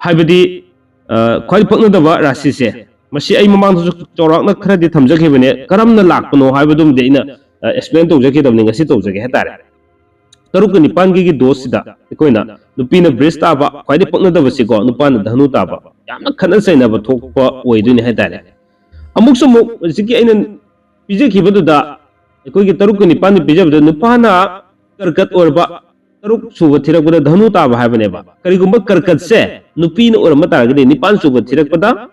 ꯍꯥꯏꯕꯗꯤ, ꯑ, ꯈ꯭ꯋꯥꯏ ꯄꯛꯅꯗꯕ ꯔꯥꯁꯤꯁꯦ, ꯃꯁꯤ ꯑꯩ ꯃꯃꯥꯡꯗꯁꯨ ꯆꯥꯎꯔꯥꯛꯅ ꯈꯔꯗꯤ ꯊꯝꯖꯈꯤꯕꯅꯦ, ꯀꯔꯝꯅ ꯂꯥꯛꯄꯅꯣ ꯍꯥꯏꯕꯗꯨꯃꯗꯤ ꯑꯩꯅ, ꯑ, ꯑꯦꯛꯁꯄ꯭ꯂꯦꯟ ꯇꯧꯖꯈꯤꯗꯕꯅꯤ, ꯉꯁꯤ ꯇꯧꯖꯒꯦ ꯍꯥꯏꯇꯥꯔꯦ꯫ ꯇꯔꯨꯛꯀ ꯅꯤꯄꯥꯟꯒꯤ ꯗꯣꯁꯁꯤꯗ ꯑꯩꯈꯣꯏꯅ ꯅꯨꯄꯤꯅ ꯕ꯭ꯔꯤꯖ ꯇꯥꯕ, ꯈ꯭ꯋꯥꯏꯗꯒꯤ ꯄꯛꯅꯗꯕꯁꯤꯀꯣ, ꯅꯨꯄꯥꯅ ꯙꯅꯨ ꯇꯥꯕ, ꯌꯥꯝꯅ ꯈꯠꯅ ꯆꯩꯅꯕ ꯊꯣꯛꯄ ꯑꯣꯏꯗꯣꯏꯅꯦ ꯍꯥꯏꯇꯥꯔꯦ꯫ ꯑꯃꯨꯛꯁꯨ ꯑꯃꯨꯛ ꯍꯧꯖꯤꯛꯀꯤ ꯑꯩꯅ ꯄꯤꯖꯈꯤꯕꯗꯨꯗ, ꯑꯩꯈꯣꯏꯒꯤ ꯇꯔꯨꯛꯀ ꯅꯤꯄꯥꯟꯗ ꯄꯤꯖꯕꯗ ꯅꯨꯄꯥꯅ ꯀꯔꯀꯠ ꯑꯣꯏꯔꯕ, ꯇꯔꯨꯛ ꯁꯨꯕ ꯊꯤꯔꯛꯄꯗ ꯙꯅꯨ ꯇꯥꯕ ꯍꯥꯏꯕꯅꯦꯕ꯫ ꯀꯔꯤꯒꯨꯝꯕ ꯀꯔꯀꯠꯁꯦ ꯅꯨꯄꯤꯅ ꯑꯣꯏꯔꯝꯕ ꯇꯥꯔꯒꯗꯤ ꯅꯤꯄꯥꯟ ꯁꯨꯕ ꯊꯤꯔꯛꯄꯗ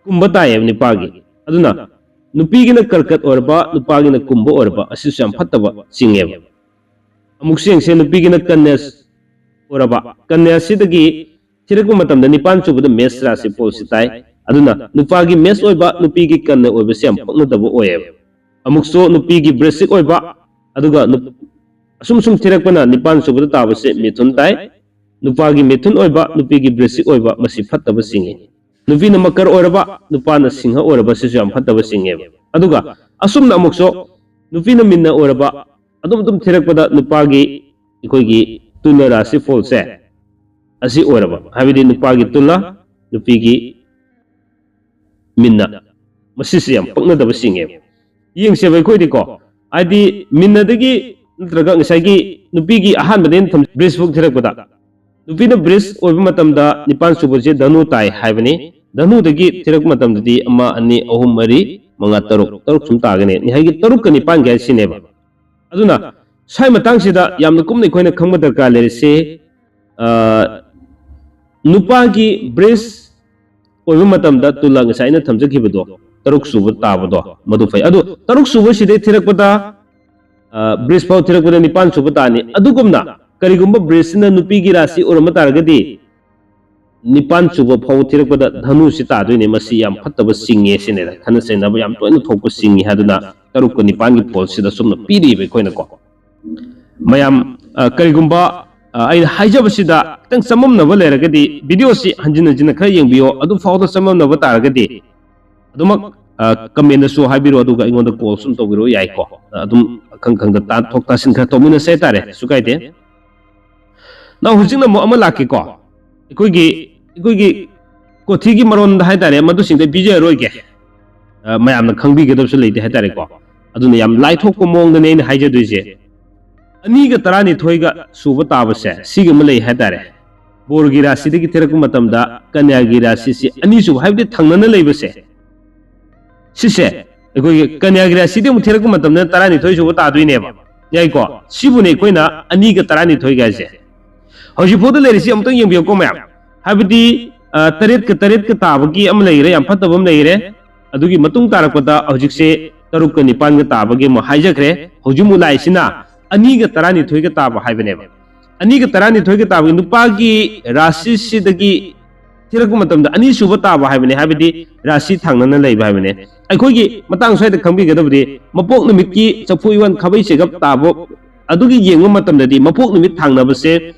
ꯀꯨꯝꯕ ꯇꯥꯏꯌꯦꯕ ꯅꯨꯄꯥꯒꯤ꯫ ꯑꯗꯨꯅ ꯅꯨꯄꯤꯒꯤꯅ ꯀꯔꯀꯠ ꯑꯣꯏꯔꯕ, ꯅꯨꯄꯥꯒꯤꯅ ꯀꯨꯝꯕ ꯑꯣꯏꯔꯕ, ꯑꯁꯤꯁꯨ ꯌꯥꯝ ꯐꯠꯇꯕ ꯆꯤꯡꯉꯦꯕ꯫ ꯑꯃꯨꯛꯁꯨ ꯌꯦꯡꯁꯦ, ꯅꯨꯄꯤꯒꯤꯅ ꯀꯟꯌꯥ ꯑꯣꯏꯔꯕ, ꯀꯟꯌꯥꯁꯤꯗꯒꯤ ꯊꯤꯔꯛꯄ ꯃꯇꯝꯗ ꯅꯤꯄꯥꯟ ꯁꯨꯕꯗ ꯃꯦꯁ ꯔꯥꯁꯤ ꯐꯣꯜꯁꯤ ꯇꯥꯏ꯫ ꯑꯗꯨꯅ ꯅꯨꯄꯥꯒꯤ ꯃꯦꯁ ꯑꯣꯏꯕ, ꯅꯨꯄꯤꯒꯤ ꯀꯟꯌꯥ ꯑꯣꯏꯕꯁꯦ ꯌꯥꯝ ꯄꯛꯅꯗꯕ ꯑꯣꯏꯌꯦꯕ꯫ ꯑꯃꯨꯛꯁꯨ ꯅꯨꯄꯤꯒꯤ ꯕ꯭ꯔꯤꯖꯁꯤꯛ ꯑꯣꯏꯕ, ꯑꯗꯨꯒ ꯅꯨꯞ-, ꯑꯁꯨꯝ ꯁꯨꯝ ꯊꯤꯔꯛꯄꯅ ꯅꯤꯄꯥꯟ ꯁꯨꯕꯗ ꯇꯥꯕꯁꯦ ꯃꯤꯊꯨꯟ ꯇꯥꯏ꯫ ꯅꯨꯄꯥꯒꯤ ꯃꯤꯊꯨꯟ ꯑꯣꯏꯕ, ꯅꯨꯄꯤꯒꯤ ꯕ꯭ꯔꯤꯖꯁꯤꯛ ꯑꯣꯏꯕ, ꯃꯁꯤ ꯐꯠꯇꯕ ꯆꯤꯡꯉꯤ꯫ ꯅꯨꯄꯤꯅ ꯃꯀꯔ ꯑꯣꯏꯔꯕ, ꯅꯨꯄꯥꯅ ꯁꯤꯡꯍ ꯑꯣꯏꯔꯕ, ꯁꯤꯁꯨ ꯌꯥꯝ ꯐꯠꯇꯕ ꯆꯤꯡꯉꯦꯕ꯫ ꯑꯗꯨꯒ ꯑꯁꯨꯝꯅ ꯑꯃꯨꯛꯁꯨ ꯅꯨꯄꯤꯅ ꯃꯤꯟꯅ ꯑꯣꯏꯔꯕ, ꯑꯗꯨꯝ ꯑꯗꯨꯝ ꯊꯤꯔꯛꯄꯗ ꯅꯨꯄꯥꯒꯤ, ꯑꯩꯈꯣꯏꯒꯤ ꯇꯨꯂ ꯔꯥꯁꯤ ꯐꯣꯜꯁꯦ ꯑꯁꯤ ꯑꯣꯏꯔꯕ, ꯍꯥꯏꯕꯗꯤ ꯅꯨꯄꯥꯒꯤ ꯇꯨꯂ, ꯅꯨꯄꯤꯒꯤ ꯃꯤꯟꯅ, ꯃꯁꯤꯁꯦ ꯌꯥꯝ ꯄꯛꯅꯗꯕ ꯆꯤꯡꯉꯦꯕ꯫ ꯌꯦꯡꯁꯦꯕ ꯑꯩꯈꯣꯏꯗꯤꯀꯣ, ꯍꯥꯏꯗꯤ ꯃꯤꯟꯅꯗꯒꯤ ꯅꯠꯇ꯭ꯔꯒ ꯉꯁꯥꯏꯒꯤ ꯅꯨꯄꯤꯒꯤ ꯑꯍꯥꯟꯕꯗꯒꯤ ꯊꯝ-, ꯕ꯭ꯔꯤꯖꯐꯥꯎ ꯊꯤꯔꯛꯄꯗ, ꯅꯨꯄꯤꯅ ꯕ꯭ꯔꯤꯖ ꯑꯣꯏꯕ ꯃꯇꯝꯗ ꯅꯤꯄꯥꯟ ꯁꯨꯕꯁꯦ ꯙꯅꯨ ꯇꯥꯏ ꯍꯥꯏꯕꯅꯤ꯫ ꯙꯅꯨꯗꯒꯤ ꯊꯤꯔꯛꯄ ꯃꯇꯝꯗꯗꯤ ꯑꯃ, ꯑꯅꯤ, ꯑꯍꯨꯝ, ꯃꯔꯤ, ꯃꯉꯥ, ꯇꯔꯨꯛ, ꯇꯔꯨꯛ ꯁꯨꯝ ꯇꯥꯒꯅꯤ꯫ ꯉꯁꯥꯏꯒꯤ ꯇꯔꯨꯛꯀ ꯅꯤꯄꯥꯟꯒ ꯍꯥꯏꯁꯤꯅꯦꯕ꯫ ꯑꯗꯨꯅ ꯁ꯭ꯋꯥꯏ ꯃꯇꯥꯡꯁꯤꯗ ꯌꯥꯝꯅ ꯀꯨꯞꯅ ꯑꯩꯈꯣꯏꯅ ꯈꯪꯕ ꯗꯔꯀꯥꯔ ꯂꯩꯔꯤꯁꯦ, ꯑ, ꯅꯨꯄꯥꯒꯤ ꯕ꯭ꯔꯤꯖ ꯑꯣꯏꯕ ꯃꯇꯝꯗ ꯇꯨꯂ ꯉꯁꯥꯏ ꯑꯩꯅ ꯊꯝꯖꯈꯤꯕꯗꯣ, ꯇꯔꯨꯛ ꯁꯨꯕ ꯇꯥꯕꯗꯣ, ꯃꯗꯨ ꯐꯩ꯫ ꯑꯗꯨ ꯇꯔꯨꯛ ꯁꯨꯕꯁꯤꯗꯩ ꯊꯤꯔꯛꯄꯗ, ꯑ, ꯕ꯭ꯔꯤꯖ ꯐꯥꯎ ꯊꯤꯔꯛꯄꯗ ꯅꯤꯄꯥꯟ ꯁꯨꯕ ꯇꯥꯅꯤ꯫ ꯑꯗꯨꯒꯨꯝꯅ ꯀꯔꯤꯒꯨꯝꯕ ꯕ꯭ꯔꯤꯖꯁꯤꯅ ꯅꯨꯄꯤꯒꯤ ꯔꯥꯁꯤ ꯑꯣꯏꯔꯝꯕ ꯇꯥꯔꯒꯗꯤ, ꯅꯤꯄꯥꯟ ꯁꯨꯕ ꯐꯥꯎ ꯊꯤꯔꯛꯄꯗ ꯙꯅꯨꯁꯤ ꯇꯥꯗꯣꯏꯅꯦ꯫ ꯃꯁꯤ ꯌꯥꯝ ꯐꯠꯇꯕ ꯆꯤꯡꯉꯦ ꯁꯤꯅꯦꯗ꯫ ꯈꯠꯅ ꯆꯩꯅꯕ ꯌꯥꯝ ꯇꯣꯏꯅ ꯊꯣꯛꯄ ꯆꯤꯡꯉꯤ ꯍꯥꯏꯗꯨꯅ ꯇꯔꯨꯛꯀ ꯅꯤꯄꯥꯟꯒꯤ ꯐꯣꯜꯁꯤꯗ ꯁꯨꯝꯅ ꯄꯤꯔꯤꯕ ꯑꯩꯈꯣꯏꯅꯀꯣ꯫ ꯃꯌꯥꯝ, ꯑ, ꯀꯔꯤꯒꯨꯝꯕ, ꯑ, ꯑꯩꯅ ꯍꯥꯏꯖꯕꯁꯤꯗ ꯈꯤꯇꯪ ꯆꯃꯝꯅꯕ ꯂꯩꯔꯒꯗꯤ ꯚꯤꯗꯤꯑꯣꯁꯤ ꯍꯟꯖꯤꯟ ꯍꯟꯖꯤꯟꯅ ꯈꯔ ꯌꯦꯡꯕꯤꯌꯣ꯫ ꯑꯗꯨ ꯐꯥꯎꯗ ꯆꯃꯝꯅꯕ ꯇꯥꯔꯒꯗꯤ ꯑꯗꯨꯃꯛ, ꯑ, ꯀꯃꯦꯟꯗꯁꯨ ꯍꯥꯏꯕꯤꯔꯣ, ꯑꯗꯨꯒ ꯑꯩꯉꯣꯟꯗ ꯀꯣꯜꯁꯨ ꯑꯗꯨꯝ ꯇꯧꯕꯤꯔꯛꯑꯣ, ꯌꯥꯏꯀꯣ꯫ ꯑꯗꯨꯝ ꯑꯈꯪ ꯈꯪꯗ ꯇꯥ-, ꯊꯣꯛ ꯇꯥꯁꯤꯟ ꯈꯔ ꯇꯧꯃꯤꯟꯅꯁꯦ ꯍꯥꯏꯇꯥꯔꯦ, ꯀꯩꯁꯨ ꯀꯥꯏꯗꯦ꯫ ꯅꯥꯎ, ꯍꯧꯖꯤꯛꯅ ꯑꯃꯨꯛ ꯑꯃ ꯂꯥꯛꯀꯦꯀꯣ꯫ ꯑꯩꯈꯣꯏꯒꯤ, ꯑꯩꯈꯣꯏꯒꯤ ꯀꯣꯊꯤꯒꯤ ꯃꯔꯣꯟꯗ ꯍꯥꯏꯇꯥꯔꯦ, ꯃꯗꯨꯁꯤꯡꯗ ꯄꯤꯖꯔꯔꯣꯏꯒꯦ꯫ ꯑ, ꯃꯌꯥꯝꯅ ꯈꯪꯕꯤꯒꯗꯕꯁꯨ ꯂꯩꯇꯦ ꯍꯥꯏꯇꯥꯔꯦꯀꯣ꯫ ꯑꯗꯨꯅ ꯌꯥꯝ ꯂꯥꯏꯊꯣꯛꯄ ꯃꯑꯣꯡꯗꯅꯦ ꯑꯩꯅ ꯍꯥꯏꯖꯗꯣꯏꯁꯦ꯫ ꯑꯅꯤꯒ ꯇꯔꯥꯅꯤꯊꯣꯏꯒ ꯁꯨꯕ ꯇꯥꯕꯁꯦ, ꯁꯤꯒꯤ ꯑꯃ ꯂꯩ ꯍꯥꯏꯇꯥꯔꯦ꯫ ꯕꯣꯔꯒꯤ ꯔꯥꯁꯤꯗꯒꯤ ꯊꯤꯔꯛꯄ ꯃꯇꯝꯗ ꯀꯟꯌꯥꯒꯤ ꯔꯥꯁꯤꯁꯤ ꯑꯅꯤꯁꯨꯕ, ꯍꯥꯏꯕꯗꯤ ꯊꯪꯅꯅ ꯂꯩꯕꯁꯦ, ꯁꯤꯁꯦ ꯑꯩꯈꯣꯏꯒꯤ ꯀꯟꯌꯥꯒꯤ ꯔꯥꯁꯤꯗꯤ ꯑꯃꯨꯛ ꯊꯤꯔꯛꯄ ꯃꯇꯝꯗ ꯇꯔꯥꯅꯤꯊꯣꯏ ꯁꯨꯕ ꯇꯥꯗꯣꯏꯅꯦꯕ, ꯌꯥꯏꯀꯣ? ꯁꯤꯕꯨꯅꯦ ꯑꯩꯈꯣꯏꯅ ꯑꯅꯤꯒ ꯇꯔꯥꯅꯤꯊꯣꯏꯒ ꯍꯥꯏꯁꯦ꯫ ꯍꯧꯖꯤꯛ ꯐꯥꯎꯗ ꯂꯩꯔꯤꯁꯤ ꯑꯃꯨꯛꯇꯪ ꯌꯦꯡꯕꯤꯌꯨꯀꯣ ꯃꯌꯥꯝ, ꯍꯥꯏꯕꯗꯤ, ꯑ, ꯇꯔꯦꯠꯀ ꯇꯔꯦꯠꯀ ꯇꯥꯕꯒꯤ ꯑꯃ ꯂꯩꯈ꯭ꯔꯦ, ꯌꯥꯝ ꯐꯠꯇꯕ ꯑꯃ ꯂꯩꯈ꯭ꯔꯦ꯫ ꯑꯗꯨꯒꯤ ꯃꯇꯨꯡ ꯇꯥꯔꯛꯄꯗ ꯍꯧꯖꯤꯛꯁꯦ ꯇꯔꯨꯛꯀ ꯅꯤꯄꯥꯟꯒ ꯇꯥꯕꯒꯤ ꯑꯃꯨꯛ ꯍꯥꯏꯖꯈ꯭ꯔꯦ꯫ ꯍꯧꯖꯤꯛ ꯑꯃꯨꯛ ꯂꯥꯛꯏꯁꯤꯅ ꯑꯅꯤꯒ ꯇꯔꯥꯅꯤꯊꯣꯏꯒ ꯇꯥꯕ ꯍꯥꯏꯕꯅꯦꯕ꯫ ꯑꯅꯤꯒ ꯇꯔꯥꯅꯤꯊꯣꯏꯒ ꯇꯥꯕꯒꯤ ꯅꯨꯄꯥꯒꯤ ꯔꯥꯁꯤꯁꯤꯗꯒꯤ ꯊꯤꯔꯛꯄ ꯃꯇꯝꯗ ꯑꯅꯤꯁꯨꯕ ꯇꯥꯕ ꯍꯥꯏꯕꯅꯦ, ꯍꯥꯏꯕꯗꯤ ꯔꯥꯁꯤ ꯊꯪꯅꯅ ꯂꯩꯕ ꯍꯥꯏꯕꯅꯦ꯫ ꯑꯩꯈꯣꯏꯒꯤ ꯃꯇꯥꯡ ꯁ꯭ꯋꯥꯏꯗ ꯈꯪꯕꯤꯒꯗꯕꯗꯤ ꯃꯄꯣꯛ ꯅꯨꯃꯤꯠꯀꯤ ꯆꯐꯨ ꯏꯋꯥꯟ ꯈꯥꯕꯩ ꯆꯦꯒꯞ ꯇꯥꯕ ꯑꯗꯨꯒꯤ ꯌꯦꯡꯕ ꯃꯇꯝꯗꯗꯤ ꯃꯄꯣꯛ ꯅꯨꯃꯤꯠ ꯊꯪꯅꯕꯁꯦ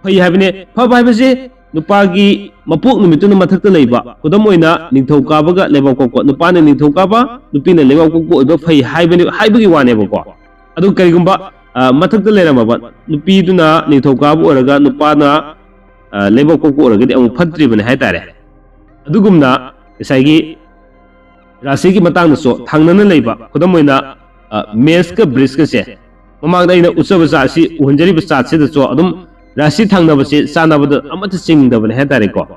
ꯐꯩ ꯍꯥꯏꯕꯅꯦ꯫ ꯐꯕ ꯍꯥꯏꯕꯁꯦ ꯅꯨꯄꯥꯒꯤ ꯃꯄꯣꯛ ꯅꯨꯃꯤꯠꯇꯨꯅ ꯃꯊꯛꯇ ꯂꯩꯕ, ꯈꯨꯗꯝ ꯑꯣꯏꯅ ꯅꯤꯡꯊꯧꯀꯥꯕꯒ ꯂꯩꯕꯥꯛꯄꯣꯛꯄ, ꯅꯨꯄꯥꯅ ꯅꯤꯡꯊꯧꯀꯥꯕ, ꯅꯨꯄꯤꯅ ꯂꯩꯕꯥꯛꯄꯣꯛꯄ ꯑꯣꯏꯕ ꯐꯩ ꯍꯥꯏꯕꯅꯤ, ꯍꯥꯏꯕꯒꯤ ꯋꯥꯅꯦꯕꯀꯣ꯫ ꯑꯗꯨ ꯀꯔꯤꯒꯨꯝꯕ, ꯑ, ꯃꯊꯛꯇ ꯂꯩꯔꯝꯃꯕ ꯅꯨꯄꯤꯗꯨꯅ ꯅꯤꯡꯊꯧꯀꯥꯕ ꯑꯣꯏꯔꯒ ꯅꯨꯄꯥꯅ, ꯑ, ꯂꯩꯕꯥꯛꯄꯣꯛꯄ ꯑꯣꯏꯔꯒꯗꯤ ꯑꯃꯨꯛ ꯐꯠꯇ꯭ꯔꯤꯕꯅꯤ ꯍꯥꯏꯇꯥꯔꯦ꯫ ꯑꯗꯨꯒꯨꯝꯅ ꯉꯁꯥꯏꯒꯤ ꯔꯥꯁꯤꯒꯤ ꯃꯇꯥꯡꯗꯁꯨ ꯊꯪꯅꯅ ꯂꯩꯕ, ꯈꯨꯗꯝ ꯑꯣꯏꯅ, ꯑ, ꯃꯦꯁꯀ ꯕ꯭ꯔꯤꯖꯀꯁꯦ, ꯃꯃꯥꯡꯗ ꯑꯩꯅ ꯎꯠꯆꯕ ꯆꯥꯔꯠꯁꯤ, ꯎꯍꯟꯖꯔꯤꯕ ꯆꯥꯔꯠꯁꯤꯗꯁꯨ ꯑꯗꯨꯝ ꯔꯥꯁꯤ ꯊꯪꯅꯕꯁꯦ ꯆꯥꯟꯅꯕꯗ ꯑꯃꯠꯇ ꯆꯤꯡꯗꯕꯅꯦ ꯍꯥꯏꯇꯥꯔꯦꯀꯣ꯫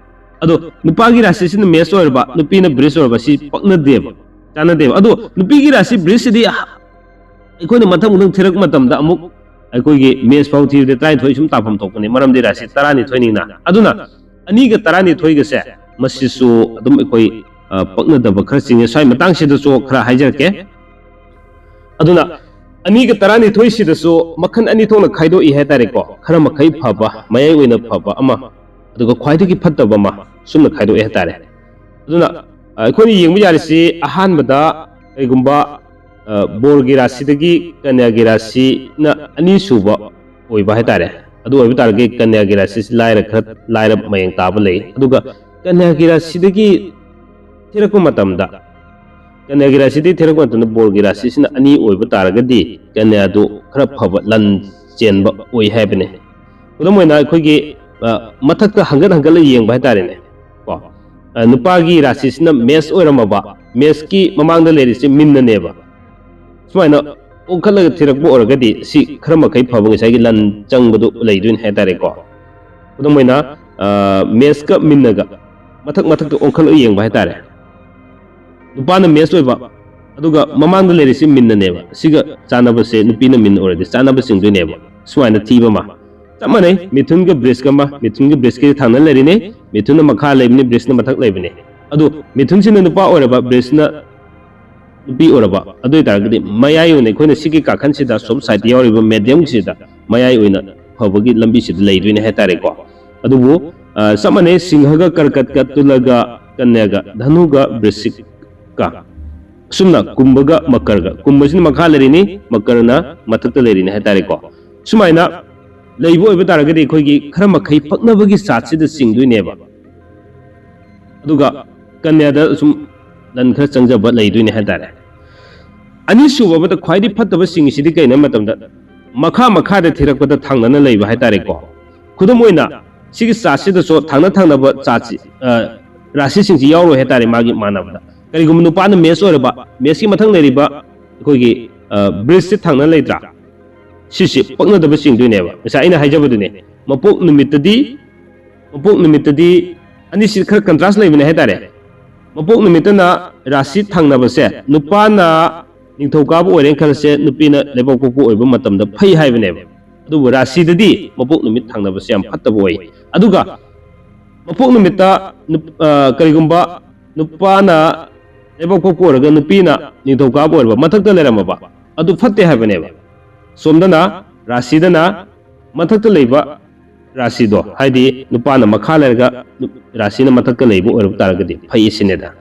ꯑꯗꯣ ꯅꯨꯄꯥꯒꯤ ꯔꯥꯁꯤꯁꯤꯅ ꯃꯦꯁ ꯑꯣꯏꯔꯕ, ꯅꯨꯄꯤꯅ ꯕ꯭ꯔꯤꯖ ꯑꯣꯏꯔꯕ, ꯁꯤ ꯄꯛꯅꯗꯦꯕ, ꯆꯥꯟꯅꯗꯦꯕ꯫ ꯑꯗꯣ ꯅꯨꯄꯤꯒꯤ ꯔꯥꯁꯤ ꯕ꯭ꯔꯤꯖꯁꯤꯗꯤ ꯑꯩꯈꯣꯏꯅ ꯃꯊꯪ ꯃꯊꯪ ꯊꯤꯔꯛꯄ ꯃꯇꯝꯗ ꯑꯃꯨꯛ ꯑꯩꯈꯣꯏꯒꯤ ꯃꯦꯁ ꯐꯥꯎ ꯊꯤꯕꯗ ꯇꯔꯥꯅꯤꯊꯣꯏ ꯁꯨꯝ ꯇꯥꯐꯝ ꯊꯣꯛꯄꯅꯤ, ꯃꯔꯝꯗꯤ ꯔꯥꯁꯤ ꯇꯔꯥꯅꯤꯊꯣꯏꯅꯤꯅ꯫ ꯑꯗꯨꯅ ꯑꯅꯤꯒ ꯇꯔꯥꯅꯤꯊꯣꯏꯒꯁꯦ, ꯃꯁꯤꯁꯨ ꯑꯗꯨꯝ ꯑꯩꯈꯣꯏ, ꯑ, ꯄꯛꯅꯗꯕ ꯈꯔ ꯆꯤꯡꯉꯦ꯫ ꯁ꯭ꯋꯥꯏ ꯃꯇꯥꯡꯁꯤꯗꯁꯨ ꯈꯔ ꯍꯥꯏꯖꯔꯛꯀꯦ꯫ ꯑꯗꯨꯅ ꯑꯅꯤꯒ ꯇꯔꯥꯅꯤꯊꯣꯏꯁꯤꯗꯁꯨ ꯃꯈꯜ ꯑꯅꯤ ꯊꯣꯛꯅ ꯈꯥꯏꯗꯣꯛꯏ ꯍꯥꯏꯇꯥꯔꯦꯀꯣ꯫ ꯈꯔ ꯃꯈꯩ ꯐꯕ, ꯃꯌꯥꯏ ꯑꯣꯏꯅ ꯐꯕ ꯑꯃ, ꯑꯗꯨꯒ ꯈ꯭ꯋꯥꯏꯗꯒꯤ ꯐꯠꯇꯕ ꯑꯃ, ꯁꯨꯝꯅ ꯈꯥꯏꯗꯣꯛꯏ ꯍꯥꯏꯇꯥꯔꯦ꯫ ꯑꯗꯨꯅ, ꯑ, ꯑꯩꯈꯣꯏꯅ ꯌꯦꯡꯕ ꯌꯥꯔꯤꯁꯤ, ꯑꯍꯥꯟꯕꯗ ꯀꯩꯒꯨꯝꯕ, ꯑ, ꯕꯣꯔꯒꯤ ꯔꯥꯁꯤꯗꯒꯤ ꯀꯟꯌꯥꯒꯤ ꯔꯥꯁꯤꯅ ꯑꯅꯤꯁꯨꯕ ꯑꯣꯏꯕ ꯍꯥꯏꯇꯥꯔꯦ꯫ ꯑꯗꯨ ꯑꯣꯏꯕ ꯇꯥꯔꯒꯗꯤ ꯀꯟꯌꯥꯒꯤ ꯔꯥꯁꯤꯁꯤ ꯂꯥꯏꯔ, ꯈꯔ ꯂꯥꯏꯔ ꯃꯌꯦꯡ ꯇꯥꯕ ꯂꯩ꯫ ꯑꯗꯨꯒ ꯀꯟꯌꯥꯒꯤ ꯔꯥꯁꯤꯗꯒꯤ ꯊꯤꯔꯛꯄ ꯃꯇꯝꯗ, ꯀꯟꯌꯥꯒꯤ ꯔꯥꯁꯤꯗꯒꯤ ꯊꯤꯔꯛꯄ ꯃꯇꯝꯗ ꯕꯣꯔꯒꯤ ꯔꯥꯁꯤꯁꯤꯅ ꯑꯅꯤ ꯑꯣꯏꯕ ꯇꯥꯔꯒꯗꯤ ꯀꯟꯌꯥꯗꯨ ꯈꯔ ꯐꯕ ꯂꯟ ꯆꯦꯟꯕ ꯑꯣꯏ ꯍꯥꯏꯕꯅꯤ꯫ ꯈꯨꯗꯝ ꯑꯣꯏꯅ ꯑꯩꯈꯣꯏꯒꯤ, ꯑ, ꯃꯊꯛꯇ ꯍꯪꯒꯠ ꯍꯪꯒꯠꯂ ꯌꯦꯡꯕ ꯍꯥꯏꯇꯥꯔꯦꯅꯦ꯫ ꯀꯣ, ꯑ, ꯅꯨꯄꯥꯒꯤ ꯔꯥꯁꯤꯁꯤꯅ ꯃꯦꯁ ꯑꯣꯏꯔꯝꯃꯕ, ꯃꯦꯁꯀꯤ ꯃꯃꯥꯡꯗ ꯂꯩꯔꯤꯁꯦ ꯃꯤꯟꯅꯅꯦꯕ꯫ ꯁꯨꯃꯥꯏꯅ ꯑꯣꯟꯈꯠꯂꯒ ꯊꯤꯔꯛꯄ ꯑꯣꯏꯔꯒꯗꯤ ꯁꯤ ꯈꯔ ꯃꯈꯩ ꯐꯕ, ꯉꯁꯥꯏꯒꯤ ꯂꯟ ꯆꯪꯕꯗꯨ ꯂꯩꯗꯣꯏꯅꯤ ꯍꯥꯏꯇꯥꯔꯦꯀꯣ꯫ ꯈꯨꯗꯝ ꯑꯣꯏꯅ, ꯑ, ꯃꯦꯁꯀ ꯃꯤꯟꯅꯒ ꯃꯊꯛ ꯃꯊꯛꯇ ꯑꯣꯟꯈꯠꯂꯒ ꯌꯦꯡꯕ ꯍꯥꯏꯇꯥꯔꯦ꯫ ꯅꯨꯄꯥꯅ ꯃꯦꯁ ꯑꯣꯏꯕ, ꯑꯗꯨꯒ ꯃꯃꯥꯡꯗ ꯂꯩꯔꯤꯁꯤ ꯃꯤꯟꯅꯅꯦꯕ꯫ ꯁꯤꯒ ꯆꯥꯟꯅꯕꯁꯦ, ꯅꯨꯄꯤꯅ ꯃꯤꯟ ꯑꯣꯏꯔꯗꯤ ꯆꯥꯟꯅꯕ ꯆꯤꯡꯗꯣꯏꯅꯦꯕ꯫ ꯁꯨꯃꯥꯏꯅ ꯊꯤꯕ ꯑꯃ꯫ ꯆꯞ ꯃꯥꯟꯅꯩ, ꯃꯤꯊꯨꯟꯒ ꯕ꯭ꯔꯤꯖꯀ ꯑꯃ, ꯃꯤꯊꯨꯟꯒ ꯕ꯭ꯔꯤꯖꯀꯤ ꯊꯪꯅ ꯂꯩꯔꯤꯅꯤ, ꯃꯤꯊꯨꯟꯅ ꯃꯈꯥ ꯂꯩꯕꯅꯤ, ꯕ꯭ꯔꯤꯖꯅ ꯃꯊꯛ ꯂꯩꯕꯅꯤ꯫ ꯑꯗꯨ ꯃꯤꯊꯨꯟꯁꯤꯅ ꯅꯨꯄꯥ ꯑꯣꯏꯔꯕ, ꯕ꯭ꯔꯤꯖꯅ ꯅꯨꯄꯤ ꯑꯣꯏꯔꯕ, ꯑꯗꯨ ꯑꯣꯏꯇꯥꯔꯒꯗꯤ ꯃꯌꯥꯏ ꯑꯣꯏꯅ ꯑꯩꯈꯣꯏꯅ ꯁꯤꯒꯤ ꯀꯥꯈꯟꯁꯤꯗ, ꯁꯣꯝ ꯁꯥꯏꯗꯇ ꯌꯥꯎꯔꯤꯕ ꯃꯦꯗꯤꯌꯝꯁꯤꯗ ꯃꯌꯥꯏ ꯑꯣꯏꯅ ꯐꯕꯒꯤ ꯂꯝꯕꯤꯁꯤꯗ ꯂꯩꯗꯣꯏꯅꯦ ꯍꯥꯏꯇꯥꯔꯦꯀꯣ꯫ ꯑꯗꯨꯕꯨ, ꯑ, ꯆꯞ ꯃꯥꯟꯅꯩ, ꯁꯤꯡꯍꯒ ꯀꯔꯀꯠꯀ, ꯇꯨꯂꯒ ꯀꯟꯌꯥꯒ, ꯙꯅꯨꯒ ꯕ꯭ꯔꯤꯁꯤꯛꯀ, ꯑꯁꯨꯝꯅ ꯀꯨꯝꯚꯒ ꯃꯀꯔꯒ, ꯀꯨꯝꯚꯁꯤꯅ ꯃꯈꯥ ꯂꯩꯔꯤꯅꯤ, ꯃꯀꯔꯅ ꯃꯊꯛꯇ ꯂꯩꯔꯤꯅꯤ ꯍꯥꯏꯇꯥꯔꯦꯀꯣ꯫ ꯁꯨꯃꯥꯏꯅ ꯂꯩꯕ ꯑꯣꯏꯕ ꯇꯥꯔꯒꯗꯤ ꯑꯩꯈꯣꯏꯒꯤ ꯈꯔ ꯃꯈꯩ ꯄꯛꯅꯕꯒꯤ ꯆꯥꯠꯁꯤꯗ ꯆꯤꯡꯗꯣꯏꯅꯦꯕ꯫ ꯑꯗꯨꯒ ꯀꯟꯌꯥꯗ ꯁꯨꯝ ꯂꯟ ꯈꯔ ꯆꯪꯖꯕ ꯂꯩꯗꯣꯏꯅꯦ ꯍꯥꯏꯇꯥꯔꯦ꯫ ꯑꯅꯤꯁꯨꯕ ꯑꯃꯗ ꯈ꯭ꯋꯥꯏꯗꯒꯤ ꯐꯠꯇꯕꯁꯤꯡꯁꯤꯗꯤ ꯀꯩꯅꯣ ꯍꯥꯏꯕ ꯃꯇꯝꯗ, ꯃꯈꯥ ꯃꯈꯥꯗ ꯊꯤꯔꯛꯄꯗ ꯊꯪꯅꯅ ꯂꯩꯕ ꯍꯥꯏꯇꯥꯔꯦꯀꯣ꯫ ꯈꯨꯗꯝ ꯑꯣꯏꯅ, ꯁꯤꯒꯤ ꯆꯥꯠꯁꯤꯗꯁꯨ ꯊꯪꯅ ꯊꯪꯅꯕ ꯆꯥꯠꯁꯤ, ꯑ, ꯔꯥꯁꯤꯁꯤꯡꯁꯤ ꯌꯥꯎꯔꯣꯏ ꯍꯥꯏꯇꯥꯔꯦ ꯃꯥꯒꯤ ꯃꯥꯟꯅꯕꯗ꯫ ꯀꯔꯤꯒꯨꯝꯕ ꯅꯨꯄꯥꯅ ꯃꯦꯁ ꯑꯣꯏꯔꯕ, ꯃꯦꯁꯀꯤ ꯃꯊꯪ ꯂꯩꯔꯤꯕ ꯑꯩꯈꯣꯏꯒꯤ, ꯑ, ꯕ꯭ꯔꯤꯖꯁꯤ ꯊꯪꯅ ꯂꯩꯇ꯭ꯔꯥ? ꯁꯤꯁꯤ ꯄꯛꯅꯗꯕ ꯆꯤꯡꯗꯣꯏꯅꯦꯕ꯫ ꯉꯁꯥꯏ ꯑꯩꯅ ꯍꯥꯏꯖꯕꯗꯨꯅꯦ, ꯃꯄꯣꯛ ꯅꯨꯃꯤꯠꯇꯗꯤ, ꯃꯄꯣꯛ ꯅꯨꯃꯤꯠꯇꯗꯤ ꯑꯅꯤꯁꯤ ꯈꯔ ꯀꯟꯇ꯭ꯔꯥꯁ ꯂꯩꯕꯅꯦ ꯍꯥꯏꯇꯥꯔꯦ꯫ ꯃꯄꯣꯛ ꯅꯨꯃꯤꯠꯇꯅ ꯔꯥꯁꯤ ꯊꯪꯅꯕꯁꯦ ꯅꯨꯄꯥꯅ ꯅꯤꯡꯊꯧꯀꯥꯕ ꯑꯣꯏꯔꯦꯅ ꯈꯜꯂꯁꯦ, ꯅꯨꯄꯤꯅ ꯂꯩꯕꯥꯛꯄꯣꯛꯄ ꯑꯣꯏꯕ ꯃꯇꯝꯗ ꯐꯩ ꯍꯥꯏꯕꯅꯦꯕ꯫ ꯑꯗꯨꯕꯨ ꯔꯥꯁꯤꯗꯗꯤ ꯃꯄꯣꯛ ꯅꯨꯃꯤꯠ ꯊꯪꯅꯕꯁꯦ ꯌꯥꯝ ꯐꯠꯇꯕ ꯑꯣꯏ꯫ ꯑꯗꯨꯒ ꯃꯄꯣꯛ ꯅꯨꯃꯤꯠꯇ ꯅꯨꯞ-, ꯑ, ꯀꯔꯤꯒꯨꯝꯕ ꯅꯨꯄꯥꯅ ꯂꯩꯕꯥꯛꯄꯣꯛꯄ ꯑꯣꯏꯔꯒ ꯅꯨꯄꯤꯅ ꯅꯤꯡꯊꯧꯀꯥꯕ ꯑꯣꯏꯔꯕ, ꯃꯊꯛꯇ ꯂꯩꯔꯝꯃꯕ, ꯑꯗꯨ ꯐꯠꯇꯦ ꯍꯥꯏꯕꯅꯦꯕ꯫ ꯁꯣꯝꯗꯅ, ꯔꯥꯁꯤꯗꯅ ꯃꯊꯛꯇ ꯂꯩꯕ ꯔꯥꯁꯤꯗꯣ, ꯍꯥꯏꯗꯤ ꯅꯨꯄꯥꯅ ꯃꯈꯥ ꯂꯩꯔꯒ ꯅꯨ-, ꯔꯥꯁꯤꯅ ꯃꯊꯛꯇ ꯂꯩꯕ ꯑꯣꯏꯔꯕ ꯇꯥꯔꯒꯗꯤ ꯐꯩ ꯁꯤꯅꯦꯗ꯫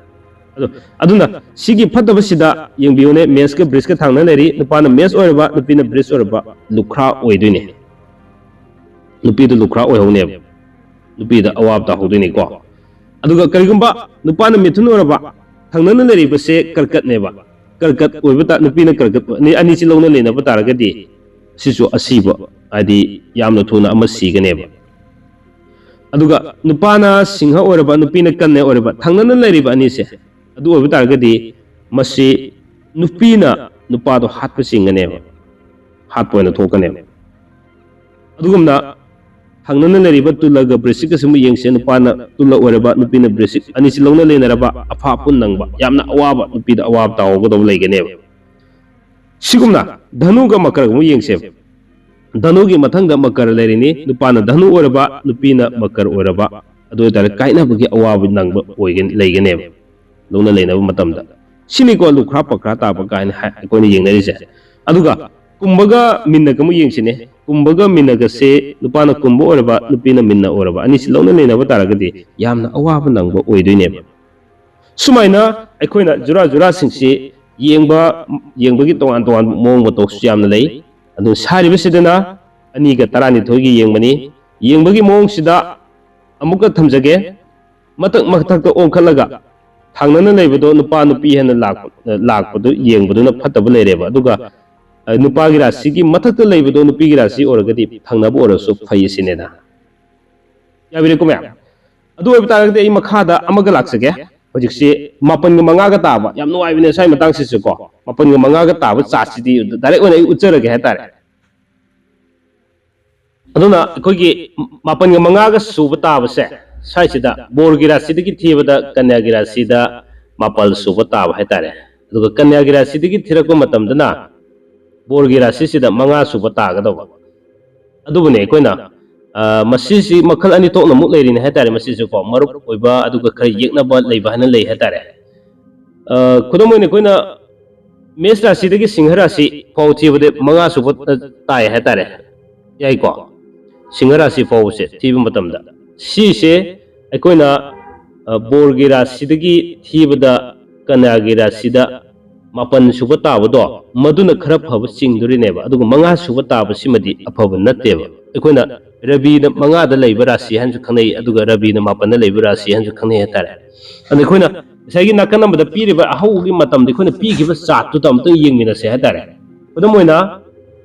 ꯑꯗꯣ, ꯑꯗꯨꯅ ꯁꯤꯒꯤ ꯐꯠꯇꯕꯁꯤꯗ ꯌꯦꯡꯕꯤꯌꯨꯅꯦ, ꯃꯦꯁꯀ ꯕ꯭ꯔꯤꯖꯀ ꯊꯪꯅ ꯂꯩꯔꯤ, ꯅꯨꯄꯥꯅ ꯃꯦꯁ ꯑꯣꯏꯔꯕ, ꯅꯨꯄꯤꯅ ꯕ꯭ꯔꯤꯖ ꯑꯣꯏꯔꯕ, ꯂꯨꯈ꯭ꯔꯥ ꯑꯣꯏꯗꯣꯏꯅꯦ꯫ ꯅꯨꯄꯤꯗꯨ ꯂꯨꯈ꯭ꯔꯥ ꯑꯣꯏꯍꯧꯅꯦꯕ, ꯅꯨꯄꯤꯗ ꯑꯋꯥꯕ ꯇꯥꯍꯧꯗꯣꯏꯅꯤꯀꯣ꯫ ꯑꯗꯨꯒ ꯀꯔꯤꯒꯨꯝꯕ ꯅꯨꯄꯥꯅ ꯃꯤꯊꯨꯟ ꯑꯣꯏꯔꯕ, ꯊꯪꯅꯅ ꯂꯩꯔꯤꯕꯁꯦ ꯀꯔꯀꯠꯅꯦꯕ, ꯀꯔꯀꯠ ꯑꯣꯏꯕ ꯇꯥ-, ꯅꯨꯄꯤꯅ ꯀꯔꯀꯠ ꯑꯅꯤ, ꯑꯅꯤꯁꯤ ꯂꯧꯅ ꯂꯩꯅꯕ ꯇꯥꯔꯒꯗꯤ ꯁꯤꯁꯨ ꯑꯁꯤꯕ, ꯍꯥꯏꯗꯤ ꯌꯥꯝꯅ ꯊꯨꯅ ꯑꯃ ꯁꯤꯒꯅꯦꯕ꯫ ꯑꯗꯨꯒ ꯅꯨꯄꯥꯅ ꯁꯤꯡꯍ ꯑꯣꯏꯔꯕ, ꯅꯨꯄꯤꯅ ꯀꯟꯌꯥ ꯑꯣꯏꯔꯕ, ꯊꯪꯅꯅ ꯂꯩꯔꯤꯕ ꯑꯅꯤꯁꯦ, ꯑꯗꯨ ꯑꯣꯏꯕ ꯇꯥꯔꯒꯗꯤ ꯃꯁꯤ ꯅꯨꯄꯤꯅ ꯅꯨꯄꯥꯗꯣ ꯍꯥꯠꯄ ꯆꯤꯡꯒꯅꯦꯕ, ꯍꯥꯠꯄ ꯑꯣꯏꯅ ꯊꯣꯛꯀꯅꯦꯕ꯫ ꯑꯗꯨꯒꯨꯝꯅ ꯊꯪꯅꯅ ꯂꯩꯔꯤꯕ ꯇꯨꯂꯒ ꯕ꯭ꯔꯤꯁꯤꯛꯀꯁꯤꯕꯨ ꯌꯦꯡꯁꯦ, ꯅꯨꯄꯥꯅ ꯇꯨꯂ ꯑꯣꯏꯔꯕ, ꯅꯨꯄꯤꯅ ꯕ꯭ꯔꯤꯁꯤꯛ, ꯑꯅꯤꯁꯤ ꯂꯧꯅ ꯂꯩꯅꯔꯕ, ꯑꯐꯥ ꯑꯄꯨꯟ ꯅꯪꯕ, ꯌꯥꯝꯅ ꯑꯋꯥꯕ, ꯅꯨꯄꯤꯗ ꯑꯋꯥꯕ ꯇꯥꯍꯧꯒꯗꯧꯕ ꯂꯩꯒꯅꯦꯕ꯫ ꯁꯤꯒꯨꯝꯅ ꯙꯅꯨꯒ ꯃꯀꯔꯒ ꯑꯃꯨꯛ ꯌꯦꯡꯁꯦꯕ꯫ ꯙꯅꯨꯒꯤ ꯃꯊꯪꯗ ꯃꯀꯔ ꯂꯩꯔꯤꯅꯤ, ꯅꯨꯄꯥꯅ ꯙꯅꯨ ꯑꯣꯏꯔꯕ, ꯅꯨꯄꯤꯅ ꯃꯀꯔ ꯑꯣꯏꯔꯕ, ꯑꯗꯨ ꯑꯣꯏꯇꯥꯔꯗꯤ ꯀꯥꯏꯅꯕꯒꯤ ꯑꯋꯥꯕ ꯅꯪꯕ ꯑꯣꯏꯒꯅꯤ, ꯂꯩꯒꯅꯦꯕ, ꯂꯧꯅ ꯂꯩꯅꯕ ꯃꯇꯝꯗ꯫ ꯁꯤꯅꯤꯀꯣ ꯂꯨꯈ꯭ꯔꯥ ꯄꯛꯈ꯭ꯔꯥ ꯇꯥꯕ ꯀꯥꯏꯅ ꯍꯥꯏ-, ꯑꯩꯈꯣꯏꯅ ꯌꯦꯡꯅꯔꯤꯁꯦ꯫ ꯑꯗꯨꯒ ꯀꯨꯝꯕꯒ ꯃꯤꯟꯅꯒ ꯑꯃꯨꯛ ꯌꯦꯡꯁꯤꯅꯦ꯫ ꯀꯨꯝꯕꯒ ꯃꯤꯟꯅꯒꯁꯦ ꯅꯨꯄꯥꯅ ꯀꯨꯝꯕ ꯑꯣꯏꯔꯕ, ꯅꯨꯄꯤꯅ ꯃꯤꯟꯅ ꯑꯣꯏꯔꯕ, ꯑꯅꯤꯁꯤ ꯂꯧꯅ ꯂꯩꯅꯕ ꯇꯥꯔꯒꯗꯤ ꯌꯥꯝꯅ ꯑꯋꯥꯕ ꯅꯪꯕ ꯑꯣꯏꯗꯣꯏꯅꯦꯕ꯫ ꯁꯨꯃꯥꯏꯅ ꯑꯩꯈꯣꯏꯅ ꯖꯨꯔꯥ ꯖꯨꯔꯥꯁꯤꯡꯁꯤ ꯌꯦꯡꯕ, ꯌꯦꯡꯕꯒꯤ ꯇꯣꯉꯥꯟ ꯇꯣꯉꯥꯟꯕ ꯃꯑꯣꯡ ꯃꯇꯧꯁꯨ ꯌꯥꯝꯅ ꯂꯩ꯫ ꯑꯗꯨ ꯁꯥꯔꯤꯕꯁꯤꯗꯅ ꯑꯅꯤꯒ ꯇꯔꯥꯅꯤꯊꯣꯏꯒꯤ ꯌꯦꯡꯕꯅꯤ꯫ ꯌꯦꯡꯕꯒꯤ ꯃꯑꯣꯡꯁꯤꯗ ꯑꯃꯨꯛꯀ ꯊꯝꯖꯒꯦ꯫ ꯃꯊꯛ ꯃꯊꯛꯇ ꯑꯣꯟꯈꯠꯂꯒ ꯊꯪꯅꯅ ꯂꯩꯕꯗꯣ ꯅꯨꯄꯥ ꯅꯨꯄꯤ ꯍꯥꯏꯅ ꯂꯥꯛꯄ, ꯂꯥꯛꯄꯗꯨ ꯌꯦꯡꯕꯗꯨꯅ ꯐꯠꯇꯕ ꯂꯩꯔꯦꯕ꯫ ꯑꯗꯨꯒ, ꯑ, ꯅꯨꯄꯥꯒꯤ ꯔꯥꯁꯤꯒꯤ ꯃꯊꯛꯇ ꯂꯩꯕꯗꯣ ꯅꯨꯄꯤꯒꯤ ꯔꯥꯁꯤ ꯑꯣꯏꯔꯒꯗꯤ ꯊꯪꯅꯕ ꯑꯣꯏꯔꯁꯨ ꯐꯩ ꯁꯤꯅꯦꯗ꯫ ꯌꯥꯕꯤꯔꯦꯀꯣ ꯃꯌꯥꯝ? ꯑꯗꯨ ꯑꯣꯏꯕ ꯇꯥꯔꯒꯗꯤ ꯑꯩ ꯃꯈꯥꯗ ꯑꯃꯒ ꯂꯥꯛꯆꯒꯦ꯫ ꯍꯧꯖꯤꯛꯁꯤ ꯃꯥꯄꯟꯒ ꯃꯉꯥꯒ ꯇꯥꯕ, ꯌꯥꯝ ꯅꯨꯡꯉꯥꯏꯕꯅꯦ ꯁ꯭ꯋꯥꯏ ꯃꯇꯥꯡꯁꯤꯁꯨ ꯀꯣ꯫ ꯃꯥꯄꯟꯒ ꯃꯉꯥꯒ ꯇꯥꯕ ꯆꯥꯔꯠꯁꯤꯗꯤ direct ꯑꯣꯏꯅ ꯑꯩ ꯎꯠꯆꯔꯒꯦ ꯍꯥꯏꯇꯥꯔꯦ꯫ ꯑꯗꯨꯅ ꯑꯩꯈꯣꯏꯒꯤ ꯃꯥꯄꯟꯒ ꯃꯉꯥꯒ ꯁꯨꯕ ꯇꯥꯕꯁꯦ, ꯁ꯭ꯋꯥꯏꯁꯤꯗ ꯕꯣꯔꯒꯤ ꯔꯥꯁꯤꯗꯒꯤ ꯊꯤꯕꯗ ꯀꯟꯌꯥꯒꯤ ꯔꯥꯁꯤꯗ ꯃꯥꯄꯜ ꯁꯨꯕ ꯇꯥꯕ ꯍꯥꯏꯇꯥꯔꯦ꯫ ꯑꯗꯨꯒ ꯀꯟꯌꯥꯒꯤ ꯔꯥꯁꯤꯗꯒꯤ ꯊꯤꯔꯛꯄ ꯃꯇꯝꯗꯅ ꯕꯣꯔꯒꯤ ꯔꯥꯁꯤꯁꯤꯗ ꯃꯉꯥ ꯁꯨꯕ ꯇꯥꯒꯗꯧꯕ꯫ ꯑꯗꯨꯕꯨꯅꯦ ꯑꯩꯈꯣꯏꯅ, ꯑ, ꯃꯁꯤꯁꯤ ꯃꯈꯜ ꯑꯅꯤ ꯊꯣꯛꯅ ꯑꯃꯨꯛ ꯂꯩꯔꯤꯅꯦ ꯍꯥꯏꯇꯥꯔꯦ꯫ ꯃꯁꯤꯁꯨ ꯀꯣ, ꯃꯔꯨꯞ ꯑꯣꯏꯕ ꯑꯗꯨꯒ ꯈꯔ ꯌꯦꯛꯅꯕ ꯂꯩꯕ ꯍꯥꯏꯅ ꯂꯩ ꯍꯥꯏꯇꯥꯔꯦ꯫ ꯑ, ꯈꯨꯗꯝ ꯑꯣꯏꯅ ꯑꯩꯈꯣꯏꯅ ꯃꯦꯁ ꯔꯥꯁꯤꯗꯒꯤ ꯁꯤꯡꯍ ꯔꯥꯁꯤ ꯐꯥꯎ ꯊꯤꯕꯗ ꯃꯉꯥ ꯁꯨꯕ, ꯑ, ꯇꯥꯏ ꯍꯥꯏꯇꯥꯔꯦ꯫ ꯌꯥꯏꯀꯣ? ꯁꯤꯡꯍ ꯔꯥꯁꯤ ꯐꯥꯎꯕꯁꯦ ꯊꯤꯕ ꯃꯇꯝꯗ ꯁꯤꯁꯦ ꯑꯩꯈꯣꯏꯅ, ꯑ, ꯕꯣꯔꯒꯤ ꯔꯥꯁꯤꯗꯒꯤ ꯊꯤꯕꯗ ꯀꯟꯌꯥꯒꯤ ꯔꯥꯁꯤꯗ ꯃꯥꯄꯟ ꯁꯨꯕ ꯇꯥꯕꯗꯣ ꯃꯗꯨꯅ ꯈꯔ ꯐꯕ ꯆꯤꯡꯗꯣꯔꯤꯅꯦꯕ꯫ ꯑꯗꯨꯒ ꯃꯉꯥ ꯁꯨꯕ ꯇꯥꯕꯁꯤꯃꯗꯤ ꯑꯐꯕ ꯅꯠꯇꯦꯕ꯫ ꯑꯩꯈꯣꯏꯅ ꯔꯕꯤꯅ ꯃꯉꯥꯗ ꯂꯩꯕ ꯔꯥꯁꯤ ꯍꯥꯏꯅꯁꯨ ꯈꯪꯅꯩ, ꯑꯗꯨꯒ ꯔꯕꯤꯅ ꯃꯥꯄꯟꯗ ꯂꯩꯕ ꯔꯥꯁꯤ ꯍꯥꯏꯅꯁꯨ ꯈꯪꯅꯩ ꯍꯥꯏꯇꯥꯔꯦ꯫ ꯑꯗ ꯑꯩꯈꯣꯏꯅ ꯉꯁꯥꯏꯒꯤ ꯅꯥꯀꯟ ꯑꯃꯗ ꯄꯤꯔꯤꯕ ꯑꯍꯧꯕꯒꯤ ꯃꯇꯝꯗ ꯑꯩꯈꯣꯏꯅ ꯄꯤꯈꯤꯕ ꯆꯥꯔꯠꯇꯨꯗ ꯑꯃꯨꯛꯇꯪ ꯌꯦꯡꯃꯤꯟꯅꯁꯦ ꯍꯥꯏꯇꯥꯔꯦ꯫ ꯈꯨꯗꯝ ꯑꯣꯏꯅ,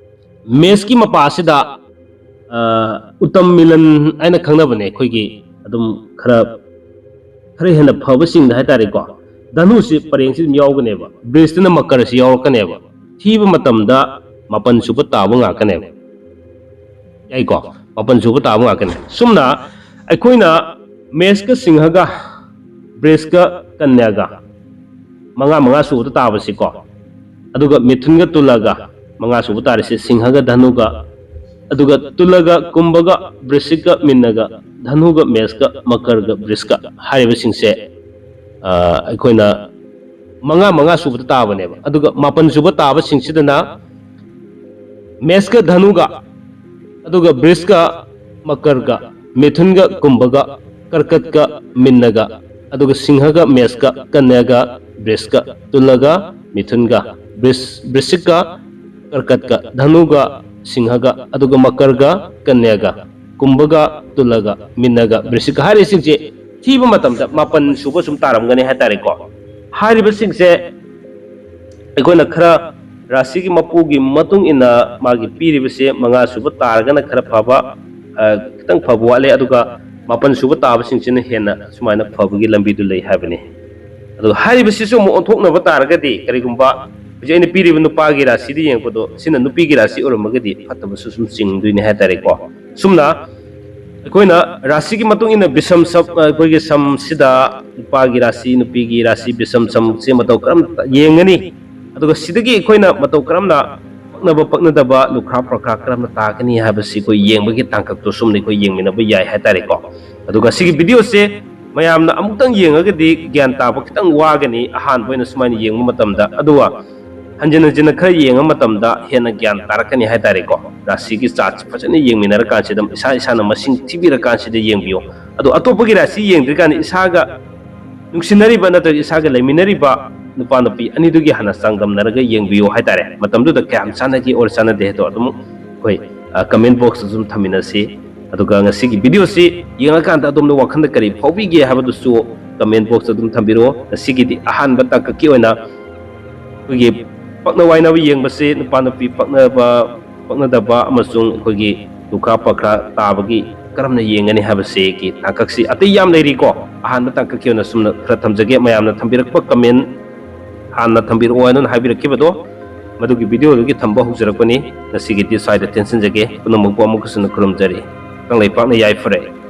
ꯃꯦꯁꯀꯤ ꯃꯄꯥꯁꯤꯗ, ꯑ, ꯎꯇꯝ ꯃꯤꯂꯟ ꯍꯥꯏꯅ ꯈꯪꯅꯕꯅꯦ, ꯑꯩꯈꯣꯏꯒꯤ ꯑꯗꯨꯝ ꯈꯔ, ꯈꯔ ꯍꯦꯟꯅ ꯐꯕꯁꯤꯡꯗ ꯍꯥꯏꯇꯥꯔꯦꯀꯣ꯫ ꯙꯅꯨꯁꯤ ꯄꯔꯦꯡꯁꯤ ꯑꯗꯨꯝ ꯌꯥꯎꯒꯅꯦꯕ, ꯕ꯭ꯔꯤꯖꯇꯅ ꯃꯀꯔꯁꯤ ꯌꯥꯎꯔꯛꯀꯅꯦꯕ꯫ ꯊꯤꯕ ꯃꯇꯝꯗ ꯃꯥꯄꯟ ꯁꯨꯕ ꯇꯥꯕ ꯉꯥꯛꯀꯅꯦꯕ꯫ ꯌꯥꯏꯀꯣ? ꯃꯥꯄꯟ ꯁꯨꯕ ꯇꯥꯕ ꯉꯥꯛꯀꯅꯤ꯫ ꯁꯨꯝꯅ ꯑꯩꯈꯣꯏꯅ ꯃꯦꯁꯀ ꯁꯤꯡꯍꯒ, ꯕ꯭ꯔꯤꯖꯀ ꯀꯟꯌꯥꯒ, ꯃꯉꯥ ꯃꯉꯥ ꯁꯨꯕꯗ ꯇꯥꯕꯁꯤꯀꯣ, ꯑꯗꯨꯒ ꯃꯤꯊꯨꯟꯒ ꯇꯨꯂꯒ, ꯃꯉꯥ ꯁꯨꯕ ꯇꯥꯔꯤꯁꯦ ꯁꯤꯡꯍꯒ ꯙꯅꯨꯒ, ꯑꯗꯨꯒ ꯇꯨꯂꯒ ꯀꯨꯝꯚꯒ ꯕ꯭ꯔꯤꯁꯤꯛꯀ ꯃꯤꯟꯅꯒ ꯙꯅꯨꯒ ꯃꯦꯁꯀ ꯃꯀꯔꯒ ꯕ꯭ꯔꯤꯖꯀ ꯍꯥꯏꯔꯤꯕꯁꯤꯡꯁꯦ, ꯑ, ꯑꯩꯈꯣꯏꯅ ꯃꯉꯥ ꯃꯉꯥ ꯁꯨꯕꯗ ꯇꯥꯕꯅꯦꯕ꯫ ꯑꯗꯨꯒ ꯃꯥꯄꯟ ꯁꯨꯕ ꯇꯥꯕꯁꯤꯡꯁꯤꯗꯅ ꯃꯦꯁꯀ ꯙꯅꯨꯒ, ꯑꯗꯨꯒ ꯕ꯭ꯔꯤꯖꯀ ꯃꯀꯔꯒ, ꯃꯤꯊꯨꯟꯒ ꯀꯨꯝꯚꯒ, ꯀꯔꯀꯠꯀ ꯃꯤꯟꯅꯒ, ꯑꯗꯨꯒ ꯁꯤꯡꯍꯒ ꯃꯦꯁꯀ, ꯀꯟꯌꯥꯒ ꯕ꯭ꯔꯤꯖꯀ, ꯇꯨꯂꯒ ꯃꯤꯊꯨꯟꯒ, ꯕ꯭ꯔꯤꯖ-, ꯕ꯭ꯔꯤꯁꯤꯛꯀ ꯀꯔꯀꯠꯀ, ꯙꯅꯨꯒ ꯁꯤꯡꯍꯒ, ꯑꯗꯨꯒ ꯃꯀꯔꯒ, ꯀꯟꯌꯥꯒ, ꯀꯨꯝꯚꯒ, ꯇꯨꯂꯒ, ꯃꯤꯟꯅꯒ, ꯕ꯭ꯔꯤꯁꯤꯀ ꯍꯥꯏꯔꯤꯁꯤꯡꯁꯦ ꯊꯤꯕ ꯃꯇꯝꯗ ꯃꯥꯄꯟ ꯁꯨꯕ ꯁꯨꯝ ꯇꯥꯔꯝꯒꯅꯤ ꯍꯥꯏꯇꯥꯔꯦꯀꯣ꯫ ꯍꯥꯏꯔꯤꯕꯁꯤꯡꯁꯦ ꯑꯩꯈꯣꯏꯅ ꯈꯔ ꯔꯥꯁꯤꯒꯤ ꯃꯄꯨꯒꯤ ꯃꯇꯨꯡ ꯏꯟꯅ ꯃꯥꯒꯤ ꯄꯤꯔꯤꯕꯁꯦ ꯃꯉꯥ ꯁꯨꯕ ꯇꯥꯔꯒꯅ ꯈꯔ ꯐꯕ, ꯑ, ꯈꯤꯇꯪ ꯐꯕ ꯋꯥꯠꯂꯦ, ꯑꯗꯨꯒ ꯃꯥꯄꯟ ꯁꯨꯕ ꯇꯥꯕꯁꯤꯡꯁꯤꯅ ꯍꯦꯟꯅ ꯁꯨꯃꯥꯏꯅ ꯐꯕꯒꯤ ꯂꯝꯕꯤꯗꯨ ꯂꯩ ꯍꯥꯏꯕꯅꯤ꯫ ꯑꯗꯨꯒ ꯍꯥꯏꯔꯤꯕꯁꯤꯁꯨ ꯑꯃꯨꯛ ꯑꯣꯟꯊꯣꯛꯅꯕ ꯇꯥꯔꯒꯗꯤ, ꯀꯔꯤꯒꯨꯝꯕ ꯍꯧꯖꯤꯛ ꯑꯩꯅ ꯄꯤꯔꯤꯕ ꯅꯨꯄꯥꯒꯤ ꯔꯥꯁꯤꯗ ꯌꯦꯡꯉꯛꯄꯗꯣ ꯁꯤꯅ ꯅꯨꯄꯤꯒꯤ ꯔꯥꯁꯤ ꯑꯣꯏꯔꯝꯃꯒꯗꯤ ꯐꯠꯇꯕꯁꯨ ꯁꯨꯝ ꯆꯤꯡꯗꯣꯏꯅꯦ ꯍꯥꯏꯇꯥꯔꯦꯀꯣ꯫ ꯁꯨꯝꯅ ꯑꯩꯈꯣꯏꯅ ꯔꯥꯁꯤꯒꯤ ꯃꯇꯨꯡ ꯏꯟꯅ ꯕꯤꯁꯝ ꯁꯞ, ꯑꯩꯈꯣꯏꯒꯤ ꯁꯝꯁꯤꯗ ꯅꯨꯄꯥꯒꯤ ꯔꯥꯁꯤ, ꯅꯨꯄꯤꯒꯤ ꯔꯥꯁꯤ, ꯕꯤꯁꯝ ꯁꯝꯁꯦ ꯃꯇꯧ ꯀꯔꯝ ꯌꯦꯡꯒꯅꯤ, ꯑꯗꯨꯒ ꯁꯤꯗꯒꯤ ꯑꯩꯈꯣꯏꯅ ꯃꯇꯧ ꯀꯔꯝꯅ ꯄꯛꯅꯕ ꯄꯛꯅꯗꯕ, ꯂꯨꯈ꯭ꯔꯥ ꯄ꯭ꯔꯈ꯭ꯔꯥ ꯀꯔꯝꯅ ꯇꯥꯒꯅꯤ ꯍꯥꯏꯕꯁꯤ ꯑꯩꯈꯣꯏ ꯌꯦꯡꯕꯒꯤ ꯇꯥꯡꯀꯛꯇꯣ ꯁꯨꯝꯅ ꯑꯩꯈꯣꯏ ꯌꯦꯡꯃꯤꯟꯅꯕ ꯌꯥꯏ ꯍꯥꯏꯇꯥꯔꯦꯀꯣ꯫ ꯑꯗꯨꯒ ꯁꯤꯒꯤ ꯚꯤꯗꯤꯑꯣꯁꯦ ꯃꯌꯥꯝꯅ ꯑꯃꯨꯛꯇꯪ ꯌꯦꯡꯉꯒꯗꯤ ꯒ꯭ꯌꯥꯟ ꯇꯥꯕ ꯈꯤꯇꯪ ꯋꯥꯒꯅꯤ, ꯑꯍꯥꯟꯕ ꯑꯣꯏꯅ ꯁꯨꯃꯥꯏꯅ ꯌꯦꯡꯕ ꯃꯇꯝꯗ꯫ ꯑꯗꯨꯒ ꯍꯟꯖꯤꯟ ꯍꯟꯖꯤꯟꯅ ꯈꯔ ꯌꯦꯡꯕ ꯃꯇꯝꯗ ꯍꯦꯟꯅ ꯒ꯭ꯌꯥꯟ ꯇꯥꯔꯛꯀꯅꯤ ꯍꯥꯏꯇꯥꯔꯦꯀꯣ꯫ ꯔꯥꯁꯤꯒꯤ ꯆꯥꯔꯠꯁꯦ ꯐꯖꯅ ꯌꯦꯡꯃꯤꯟꯅꯔꯀꯥꯟꯁꯤꯗ ꯏꯁꯥ ꯏꯁꯥꯅ ꯃꯁꯤꯡ ꯊꯤꯕꯤꯔꯀꯥꯟꯁꯤꯗ ꯌꯦꯡꯕꯤꯌꯨ꯫ ꯑꯗꯣ ꯑꯇꯣꯞꯄꯒꯤ ꯔꯥꯁꯤ ꯌꯦꯡꯗ꯭ꯔꯤꯀꯥꯟꯗ ꯏꯁꯥꯒ ꯅꯨꯡꯁꯤꯅꯔꯤꯕ ꯅꯠꯇ꯭ꯔꯒ ꯏꯁꯥꯒ ꯂꯩꯃꯤꯟꯅꯔꯤꯕ ꯅꯨꯄꯥ ꯅꯨꯄꯤ ꯑꯅꯤꯗꯨꯒꯤ ꯍꯥꯟꯅ ꯆꯥꯡꯗꯝꯅꯔꯒ ꯌꯦꯡꯕꯤꯌꯨ ꯍꯥꯏꯇꯥꯔꯦ꯫ ꯃꯇꯝꯗꯨꯗ ꯀꯌꯥꯝ ꯆꯥꯟꯅꯒꯦ ꯑꯣꯔ ꯆꯥꯟꯅꯗꯦ ꯍꯥꯏꯗꯣ ꯑꯗꯨꯝ ꯑꯩꯈꯣꯏ, ꯑ, ꯀꯃꯦꯟ ꯕꯣꯛꯁꯇ ꯑꯗꯨꯝ ꯊꯝꯃꯤꯟꯅꯁꯤ꯫ ꯑꯗꯨꯒ ꯉꯁꯤꯒꯤ ꯚꯤꯗꯤꯑꯣꯁꯤ ꯌꯦꯡꯉꯀꯥꯟꯗ ꯑꯗꯣꯝꯅ ꯋꯥꯈꯜꯗ ꯀꯔꯤ ꯐꯥꯎꯕꯤꯒꯦ ꯍꯥꯏꯕꯗꯨꯁꯨ ꯀꯃꯦꯟ ꯕꯣꯛꯁꯇ ꯑꯗꯨꯝ ꯊꯝꯕꯤꯔꯛꯑꯣ꯫ ꯉꯁꯤꯒꯤꯗꯤ ꯑꯍꯥꯟꯕ ꯇꯥꯡꯀꯛꯀꯤ ꯑꯣꯏꯅ ꯑꯩꯈꯣꯏꯒꯤ ꯄꯛꯅ ꯋꯥꯏꯅꯕ ꯌꯦꯡꯕꯁꯤ, ꯅꯨꯄꯥ ꯅꯨꯄꯤ ꯄꯛꯅꯕ ꯄꯛꯅꯗꯕ ꯑꯃꯁꯨꯡ ꯑꯩꯈꯣꯏꯒꯤ ꯂꯨꯈ꯭ꯔꯥ ꯄꯛꯈ꯭ꯔꯥ ꯇꯥꯕꯒꯤ ꯀꯔꯝꯅ ꯌꯦꯡꯒꯅꯤ ꯍꯥꯏꯕꯁꯤꯒꯤ ꯇꯥꯡꯀꯛꯁꯤ ꯑꯇꯩ ꯌꯥꯝ ꯂꯩꯔꯤꯀꯣ꯫ ꯑꯍꯥꯟꯕ ꯇꯥꯡꯀꯛꯀꯤ ꯑꯣꯏꯅ ꯁꯨꯝꯅ ꯈꯔ ꯊꯝꯖꯒꯦ꯫ ꯃꯌꯥꯝꯅ ꯊꯝꯕꯤꯔꯛꯄ ꯀꯃꯦꯟ ꯍꯥꯟꯅ ꯊꯝꯕꯤꯔꯛꯑꯣ ꯍꯥꯏꯅ ꯍꯥꯏꯕꯤꯔꯛꯈꯤꯕꯗꯣ, ꯃꯗꯨꯒꯤ ꯚꯤꯗꯤꯑꯣꯗꯨꯒꯤ ꯊꯝꯕ ꯍꯧꯖꯔꯛꯄꯅꯤ꯫ ꯉꯁꯤꯒꯤꯗꯤ ꯁ꯭ꯋꯥꯏꯗ ꯇꯦꯟꯁꯤꯟꯖꯒꯦ꯫ ꯄꯨꯝꯅꯃꯛꯄꯨ ꯑꯃꯨꯛꯀꯁꯨ ꯈꯨꯔꯨꯝꯖꯔꯤ꯫ ꯀꯪꯂꯩꯄꯥꯛꯅ ꯌꯥꯏꯐꯔꯦ꯫